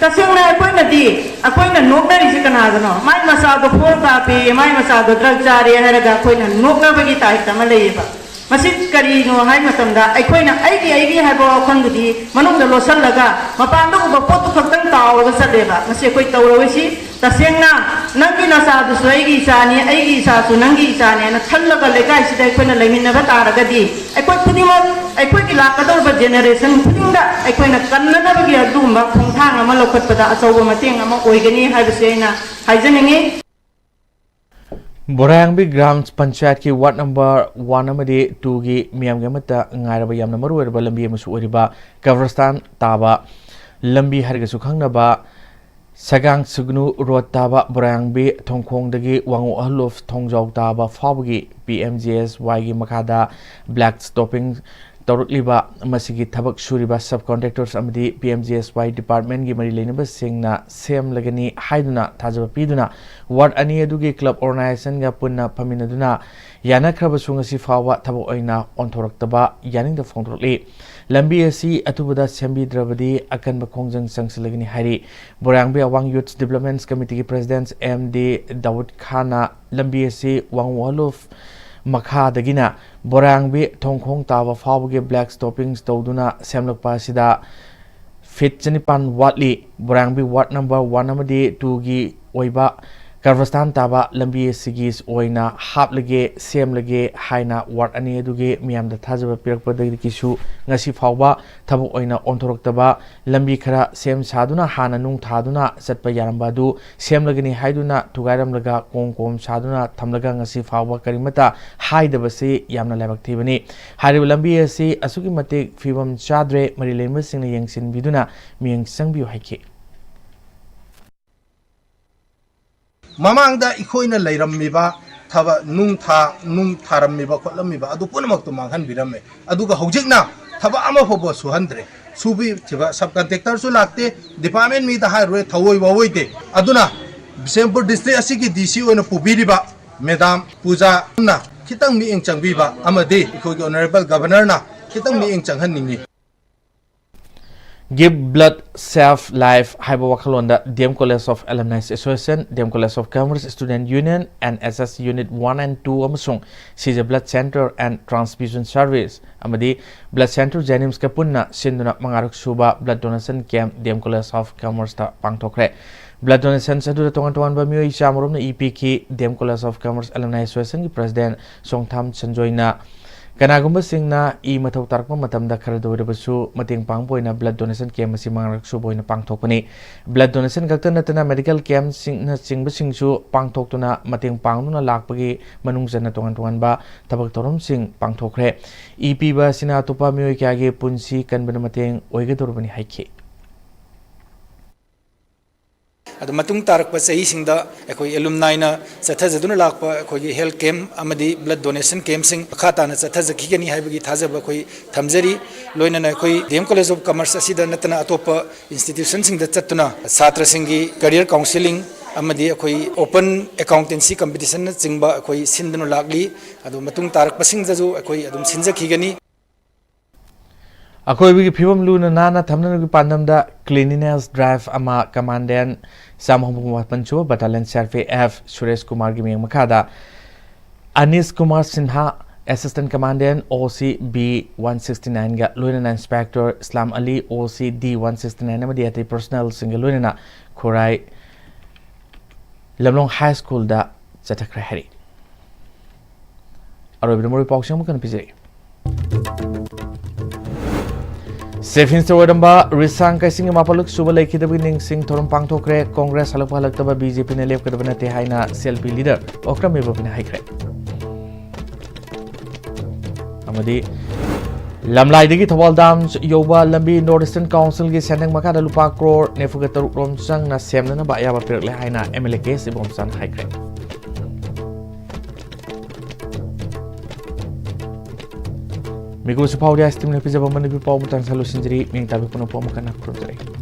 ꯇꯁꯦꯡꯅ ꯑꯩꯈꯣꯏꯅꯗꯤ, ꯑꯩꯈꯣꯏꯅ ꯅꯣꯛꯅꯔꯤꯁꯦ ꯀꯅꯥꯗꯅꯣ? ꯃꯥꯏ ꯃꯆꯥꯗꯣ ꯐꯣꯔ ꯀꯥꯞꯄꯤ, ꯃꯥꯏ ꯃꯆꯥꯗꯣ ꯗ꯭ꯔꯒ ꯆꯥꯔꯦ ꯍꯥꯏꯔꯒ ꯑꯩꯈꯣꯏꯅ ꯅꯣꯛꯅꯕꯒꯤ ꯇꯥꯏꯞꯇ ꯑꯃ ꯂꯩꯌꯦꯕ꯫ ꯃꯁꯤ ꯀꯔꯤꯅꯣ ꯍꯥꯏ ꯃꯇꯝꯗ, ꯑꯩꯈꯣꯏꯅ ꯑꯩꯒꯤ, ꯑꯩꯒꯤ ꯍꯥꯏꯕ ꯋꯥꯈꯜꯗꯨꯗꯤ ꯃꯅꯨꯡꯗ ꯂꯣꯠꯁꯤꯜꯂꯒ ꯃꯄꯥꯟꯗ ꯎꯕ ꯄꯣꯠꯇꯨ ꯈꯛꯇꯪ ꯇꯥꯎꯔꯒ ꯆꯠꯂꯦꯕ꯫ ꯃꯁꯤ ꯑꯩꯈꯣꯏ ꯇꯧꯔꯔꯣꯏꯁꯤ꯫ ꯇꯁꯦꯡꯅ ꯅꯪꯒꯤ ꯅꯆꯥꯗꯨꯁꯨ ꯑꯩꯒꯤ ꯏꯆꯥꯅꯤ, ꯑꯩꯒꯤ ꯏꯆꯥꯁꯨ ꯅꯪꯒꯤ ꯏꯆꯥꯅꯦꯅ ꯈꯜꯂꯒ ꯂꯩꯀꯥꯏꯁꯤꯗ ꯑꯩꯈꯣꯏꯅ ꯂꯩꯃꯤꯟꯅꯕ ꯇꯥꯔꯒꯗꯤ, ꯑꯩꯈꯣꯏ ꯈꯨꯗꯤꯡꯃꯛ, ꯑꯩꯈꯣꯏꯒꯤ ꯂꯥꯛꯀꯗꯧꯔꯤꯕ ꯖꯦꯅꯦꯔꯦꯁꯟ ꯈꯨꯗꯤꯡꯗ ꯑꯩꯈꯣꯏꯅ ꯀꯟꯅꯅꯕꯒꯤ ꯑꯗꯨꯒꯨꯝꯕ ꯈꯣꯡꯊꯥꯡ ꯑꯃ ꯂꯧꯈꯠꯄꯗ ꯑꯆꯧꯕ ꯃꯇꯦꯡ ꯑꯃ ꯑꯣꯏꯒꯅꯤ ꯍꯥꯏꯕꯁꯤ ꯑꯩꯅ ꯍꯥꯏꯖꯅꯤꯡꯉꯤ꯫ ꯕꯣꯔꯥꯌꯥꯡꯕꯤ ꯒ꯭ꯔꯥꯝ ꯄꯟꯆꯥꯌꯠꯀꯤ ꯋꯥꯔꯗ ꯅꯝꯕꯔ ꯋꯥꯟ ꯑꯃꯗꯤ ꯇꯨꯒꯤ ꯃꯤꯌꯥꯝꯒꯤ ꯑꯃꯠꯇ ꯉꯥꯏꯔꯕ ꯌꯥꯝꯅ ꯃꯔꯨ ꯑꯣꯏꯔꯕ ꯂꯝꯕꯤ ꯑꯃꯁꯨ ꯑꯣꯏꯔꯤꯕ ꯀꯕꯔꯁꯇꯥꯟ ꯇꯥꯕ ꯂꯝꯕꯤ ꯍꯥꯏꯔꯒꯁꯨ ꯈꯪꯅꯕ ꯁꯒꯥꯡ ꯁꯨꯒꯅꯨ ꯔꯣꯗ ꯇꯥꯕ ꯕꯣꯔꯥꯌꯥꯡꯕꯤ ꯊꯣꯡꯈꯣꯡꯗꯒꯤ ꯋꯥꯡꯉꯨ ꯑꯍꯜꯂꯣꯐ ꯊꯣꯡꯖꯥꯎ ꯇꯥꯕ ꯐꯥꯎꯕꯒꯤ ꯄꯤ ꯑꯦꯝ ꯖꯤ ꯑꯦꯁ ꯋꯥꯏꯒꯤ ꯃꯈꯥꯗ ꯕ꯭ꯂꯦꯛ ꯇꯣꯞꯄꯤꯡ ꯇꯧꯔꯛꯂꯤꯕ ꯃꯁꯤꯒꯤ ꯊꯕꯛ ꯁꯨꯔꯤꯕ subcontractors ꯑꯃꯗꯤ P M G S Y department ꯀꯤ ꯃꯔꯤ ꯂꯩꯅꯕꯁꯤꯡꯅ ꯁꯦꯝꯂꯒꯅꯤ ꯍꯥꯏꯗꯨꯅ ꯊꯥꯖꯕ ꯄꯤꯗꯨꯅ ward ꯑꯅꯤ ꯑꯗꯨꯒꯤ club organization ꯒ ꯄꯨꯟꯅ ꯐꯝꯃꯤꯟꯅꯗꯨꯅ ꯌꯥꯅꯈ꯭ꯔꯕꯁꯨ ꯉꯁꯤ ꯐꯥꯎꯕ ꯊꯕꯛ ꯑꯣꯏꯅ ꯑꯣꯟꯊꯣꯔꯛꯇꯕ ꯌꯥꯅꯤꯡꯗꯕ ꯐꯣꯡꯗꯣꯔꯛꯂꯤ꯫ ꯂꯝꯕꯤ ꯑꯁꯤ ꯑꯊꯨꯕꯗ ꯁꯦꯝꯕꯤꯗ꯭ꯔꯕꯗꯤ ꯑꯀꯟꯕ ꯈꯣꯡꯖꯪ ꯆꯪꯁꯤꯜꯂꯒꯅꯤ ꯍꯥꯏꯔꯤ꯫ ꯕꯣꯔꯥꯡꯕꯤ ꯑꯋꯥꯡ Youth Development Committee ꯒꯤ President M D ꯗꯥꯎꯗ ꯈꯥꯟꯅ ꯂꯝꯕꯤ ꯑꯁꯤ ꯋꯥꯡꯋꯨ ꯍꯂꯨꯐ ꯃꯈꯥꯗꯒꯤꯅ ꯕꯣꯔꯥꯡꯕꯤ ꯊꯣꯡꯈꯣꯡ ꯇꯥꯕ ꯐꯥꯎꯕꯒꯤ black toppings ꯇꯧꯗꯨꯅ ꯁꯦꯝꯂꯛꯄ ꯑꯁꯤꯗ feet ꯆꯅꯤꯄꯥꯟ ꯋꯥꯠꯂꯤ꯫ ꯕꯣꯔꯥꯡꯕꯤ ward number one ꯑꯃꯗꯤ two ꯒꯤ ꯑꯣꯏꯕ ꯀꯔꯕꯁꯇꯥꯟ ꯇꯥꯕ ꯂꯝꯕꯤ ꯑꯁꯤꯒꯤ ꯑꯣꯏꯅ ꯍꯥꯞꯂꯒꯦ, ꯁꯦꯝꯂꯒꯦ ꯍꯥꯏꯅ ward ꯑꯅꯤ ꯑꯗꯨꯒꯤ ꯃꯤꯌꯥꯝꯗ ꯊꯥꯖꯕ ꯄꯤꯔꯛꯄꯗꯒꯤꯁꯨ ꯉꯁꯤ ꯐꯥꯎꯕ ꯊꯕꯛ ꯑꯣꯏꯅ ꯑꯣꯟꯊꯣꯔꯛꯇꯕ, ꯂꯝꯕꯤ ꯈꯔ ꯁꯦꯝ ꯁꯥꯗꯨꯅ ꯍꯥꯟꯅ ꯅꯨꯡ ꯊꯥꯗꯨꯅ ꯆꯠꯄ ꯌꯥꯔꯝꯕ ꯑꯗꯨ ꯁꯦꯝꯂꯒꯅꯤ ꯍꯥꯏꯗꯨꯅ ꯊꯨꯒꯥꯏꯔꯝꯂꯒ ꯀꯣꯝ ꯀꯣꯝ ꯁꯥꯗꯨꯅ ꯊꯝꯂꯒ ꯉꯁꯤ ꯐꯥꯎꯕ ꯀꯔꯤꯃꯠꯇ ꯍꯥꯏꯗꯕꯁꯤ ꯌꯥꯝꯅ ꯂꯥꯏꯕꯛ ꯊꯤꯕꯅꯤ꯫ ꯍꯥꯏꯔꯤꯕ ꯂꯝꯕꯤ ꯑꯁꯤ ꯑꯁꯨꯛꯀꯤ ꯃꯇꯤꯛ ꯐꯤꯕꯝ ꯆꯥꯗ꯭ꯔꯦ, ꯃꯔꯤ ꯂꯩꯅꯕꯁꯤꯡꯅ ꯌꯦꯡꯁꯤꯟꯕꯤꯗꯨꯅ ꯃꯤꯠꯌꯦꯡ ꯆꯪꯕꯤꯌꯨ ꯍꯥꯏꯈꯤ꯫ ꯃꯃꯥꯡꯗ ꯑꯩꯈꯣꯏꯅ ꯂꯩꯔꯝꯃꯤꯕ ꯊꯕꯛ, ꯅꯨꯡ ꯊꯥ-, ꯅꯨꯡ ꯊꯥꯔꯝꯃꯤꯕ ꯈꯣꯠꯂꯝꯃꯤꯕ ꯑꯗꯨ ꯄꯨꯝꯅꯃꯛꯇꯨ ꯃꯥꯡꯍꯟꯕꯤꯔꯝꯃꯦ꯫ ꯑꯗꯨꯒ ꯍꯧꯖꯤꯛꯅ ꯊꯕꯛ ꯑꯃ ꯐꯥꯎꯕ ꯁꯨꯍꯟꯗ꯭ꯔꯦ꯫ ꯁꯨꯕꯤꯈꯤꯕ subcontractor ꯁꯨ ꯂꯥꯛꯇꯦ, department ꯃꯤꯗ ꯍꯥꯏꯔꯨꯔꯦ, ꯊꯑꯣꯏ ꯋꯥꯑꯣꯏꯗꯦ꯫ ꯑꯗꯨꯅ ꯕꯤꯁꯦꯝꯄꯨꯔ district ꯑꯁꯤꯒꯤ D C ꯑꯣꯏꯅ ꯄꯨꯕꯤꯔꯤꯕ Madam ꯄꯨꯖꯥꯅ ꯈꯤꯇꯪ ꯃꯤꯠꯌꯦꯡ ꯆꯪꯕꯤꯕ ꯑꯃꯗꯤ ꯑꯩꯈꯣꯏꯒꯤ honourable Governor ꯅ ꯈꯤꯇꯪ ꯃꯤꯠꯌꯦꯡ ꯆꯪꯍꯟꯅꯤꯡꯉꯤ꯫ Give Blood, Save Life ꯍꯥꯏꯕ ꯋꯥꯈꯜꯂꯣꯟꯗ D M College of Alumni Association, D M College of Commerce Student Union, N S S Unit one and two ꯑꯃꯁꯨꯡ Seize Blood Center and Transfusion Service ꯑꯃꯗꯤ Blood Center JNIMS ꯀ ꯄꯨꯟꯅ ꯁꯤꯟꯗꯨꯅ ꯃꯉꯥꯔꯛ ꯁꯨꯕ blood donation camp D M College of Commerce ꯇ ꯄꯥꯡꯊꯣꯛꯈ꯭ꯔꯦ꯫ Blood donations ꯑꯗꯨꯗ ꯇꯣꯉꯥꯟ ꯇꯣꯉꯥꯟꯕ ꯃꯤꯑꯣꯏ ꯆꯥꯝꯃꯔꯣꯝꯅ ꯏ ꯄꯤꯈꯤ꯫ D M College of Commerce Alumni Association ꯒꯤ President ꯁꯣꯡꯊꯥꯝ ꯁꯟꯖꯣꯏꯅ ꯀꯅꯥꯒꯨꯝꯕꯁꯤꯡꯅ ꯏ ꯃꯊꯧ ꯇꯥꯔꯛꯄ ꯃꯇꯝꯗ ꯈꯔꯗ ꯑꯣꯏꯔꯕꯁꯨ ꯃꯇꯦꯡ ꯄꯥꯡꯕ ꯑꯣꯏꯅ blood donation camp ꯑꯁꯤ ꯃꯉꯥꯔꯛ ꯁꯨꯕ ꯑꯣꯏꯅ ꯄꯥꯡꯊꯣꯛꯄꯅꯤ꯫ Blood donation ꯈꯛꯇ ꯅꯠꯇꯅ medical camp ꯁꯤꯡꯅꯆꯤꯡꯕꯁꯤꯡꯁꯨ ꯄꯥꯡꯊꯣꯛꯇꯨꯅ ꯃꯇꯦꯡ ꯄꯥꯡꯗꯨꯅ ꯂꯥꯛꯄꯒꯤ ꯃꯅꯨꯡ ꯆꯟꯅ ꯇꯣꯉꯥꯟ ꯇꯣꯉꯥꯟꯕ ꯊꯕꯛ ꯊꯧꯔꯝꯁꯤꯡ ꯄꯥꯡꯊꯣꯛꯈ꯭ꯔꯦ꯫ ꯏ ꯄꯤꯕ ꯑꯁꯤꯅ ꯑꯇꯣꯞꯄ ꯃꯤꯑꯣꯏ ꯀꯌꯥꯒꯤ ꯄꯨꯟꯁꯤ ꯀꯟꯕꯗ ꯃꯇꯦꯡ ꯑꯣꯏꯒꯗꯧꯔꯕꯅꯤ ꯍꯥꯏꯈꯤ꯫ ꯑꯗꯨ ꯃꯇꯨꯡ ꯇꯥꯔꯛꯄ ꯆꯍꯤꯁꯤꯡꯗ ꯑꯩꯈꯣꯏ ꯑꯦꯂꯨꯝꯅꯥꯏꯅ ꯆꯠꯊꯖꯗꯨꯅ ꯂꯥꯛꯄ ꯑꯩꯈꯣꯏꯒꯤ ꯍꯦꯜꯊ ꯀꯦꯝꯞ ꯑꯃꯗꯤ ꯕ꯭ꯂꯗ ꯗꯣꯅꯦꯁꯟ ꯀꯦꯝꯞꯁꯤꯡ ꯃꯈꯥ ꯇꯥꯅ ꯆꯠꯊꯖꯈꯤꯒꯅꯤ ꯍꯥꯏꯕꯒꯤ ꯊꯥꯖꯕ ꯑꯩꯈꯣꯏ ꯊꯝꯖꯔꯤ꯫ ꯂꯣꯏꯅꯅ ꯑꯩꯈꯣꯏ D M college of commerce ꯑꯁꯤꯗ ꯅꯠꯇꯅ ꯑꯇꯣꯞꯄ ꯏꯟꯁꯇꯤꯇ꯭ꯌꯨꯁꯟꯁꯤꯡꯗ ꯆꯠꯇꯨꯅ ꯁꯥꯇ꯭ꯔꯁꯤꯡꯒꯤ ꯀꯦꯔꯤꯌꯔ ꯀꯥꯎꯟꯁꯤꯂꯤꯡ ꯑꯃꯗꯤ ꯑꯩꯈꯣꯏ ꯑꯣꯄꯟ ꯑꯦꯀꯥꯎꯟꯇꯦꯟꯁꯤ ꯀꯝꯄꯤꯇꯤꯁꯟꯅꯆꯤꯡꯕ ꯑꯩꯈꯣꯏ ꯁꯤꯟꯗꯨꯅ ꯂꯥꯛꯂꯤ꯫ ꯑꯗꯨ ꯃꯇꯨꯡ ꯇꯥꯔꯛꯄꯁꯤꯡꯗꯁꯨ ꯑꯩꯈꯣꯏ ꯑꯗꯨꯝ ꯁꯤꯟꯖꯈꯤꯒꯅꯤ꯫ ꯑꯀꯣꯏꯕꯒꯤ ꯐꯤꯕꯝ ꯂꯨꯅ ꯅꯥꯟꯅ ꯊꯝꯅꯕꯒꯤ ꯄꯥꯟꯗꯝꯗ cleanliness drive ꯑꯃ ꯀꯃꯥꯟꯗꯦꯟ ꯆꯥꯝꯃ ꯍꯨꯝꯐꯨ ꯃꯥꯄꯟ ꯁꯨꯕ battalion C R P F Suresh ꯀꯨꯃꯥꯔꯒꯤ ꯃꯤꯠꯌꯦꯡ ꯃꯈꯥꯗ Anish Kumar Sinha, assistant commandant O C B one sixty ꯅꯥꯏꯟꯒ ꯂꯣꯏꯅꯅ ꯏꯟꯁꯄꯦꯛꯇꯔ ꯏꯁꯂꯥꯝ ꯑꯂꯤ, ꯑꯣ ꯁꯤ ꯗꯤ ꯋꯥꯟ ꯁꯤꯛꯁꯇꯤ ꯅꯥꯏꯟ ꯑꯃꯗꯤ ꯑꯇꯩ ꯄꯔꯁꯣꯅꯦꯜꯁꯤꯡꯒ ꯂꯣꯏꯅꯅ ꯈꯨꯔꯥꯏ ꯂꯝꯂꯣꯡ ꯍꯥꯏ ꯁ꯭ꯀꯨꯜꯗ ꯆꯠꯊꯈ꯭ꯔꯦ ꯍꯥꯏꯔꯤ꯫ ꯑꯔꯣꯏꯕꯗ ꯃꯔꯨꯑꯣꯏꯕ ꯄꯥꯎꯁꯤꯡ ꯑꯃꯨꯛ ꯍꯟꯅ ꯄꯤꯖꯔꯤ꯫ ꯆꯤꯐ ꯃꯤꯅꯤꯁꯇꯔ ꯑꯣꯏꯔꯝꯕ ꯔꯤꯁꯥꯡ ꯀꯩꯁꯤꯡꯒꯤ ꯃꯥꯄꯜꯂꯛ ꯁꯨꯕ ꯂꯩꯈꯤꯗꯕꯒꯤ ꯅꯤꯡꯁꯤꯡ ꯊꯧꯔꯝ ꯄꯥꯡꯊꯣꯛꯈ꯭ꯔꯦ꯫ ꯀꯣꯡꯒ꯭ꯔꯦꯁ ꯍꯜꯂꯛꯄ ꯍꯜꯂꯛꯇꯕ ꯕꯤ ꯖꯦ ꯄꯤꯅ ꯂꯦꯞꯀꯗꯕ ꯅꯠꯇꯦ ꯍꯥꯏꯅ C L P leader Okram ꯃꯤꯕꯕꯤꯅ ꯍꯥꯏꯈ꯭ꯔꯦ꯫ ꯑꯃꯗꯤ ꯂꯝꯂꯥꯏꯗꯒꯤ ꯊꯧꯕꯥꯜ ꯗꯥꯝ ꯌꯧꯕ ꯂꯝꯕꯤ ꯅꯣꯔꯠ ꯏꯁꯇꯔꯟ ꯀꯥꯎꯟꯁꯤꯜꯒꯤ ꯁꯦꯟꯗꯪ ꯃꯈꯥꯗ ꯂꯨꯄꯥ ꯀ꯭ꯔꯣꯔ ꯅꯤꯐꯨꯒ ꯇꯔꯨꯛ ꯔꯣꯝ ꯆꯪꯅ ꯁꯦꯝꯅꯅꯕ ꯑꯌꯥꯕ ꯄꯤꯔꯛꯂꯦ ꯍꯥꯏꯅ ꯑꯦꯝ ꯑꯦꯜ ꯑꯦ ꯀꯦ ꯑꯦꯁ ꯏꯕꯣꯝꯆꯥꯅ ꯍꯥꯏꯈ꯭ꯔꯦ꯫ ꯃꯤꯀꯨꯞ ꯑꯁꯤ ꯐꯥꯎꯗꯤ ꯑꯥꯏꯁ ꯇꯤꯝꯅ ꯄꯤꯖꯕ ꯃꯅꯤꯄꯨꯔ ꯄꯥꯎ ꯃꯇꯥꯡꯁꯤꯗ ꯂꯣꯏꯁꯤꯟꯖꯔꯤ꯫ ꯃꯤꯡ ꯇꯥꯕꯤ ꯄꯨꯝꯅꯃꯛꯄꯨ ꯑꯃꯨꯛ ꯍꯟꯅ ꯈꯨꯔꯨꯝꯖꯔꯤ꯫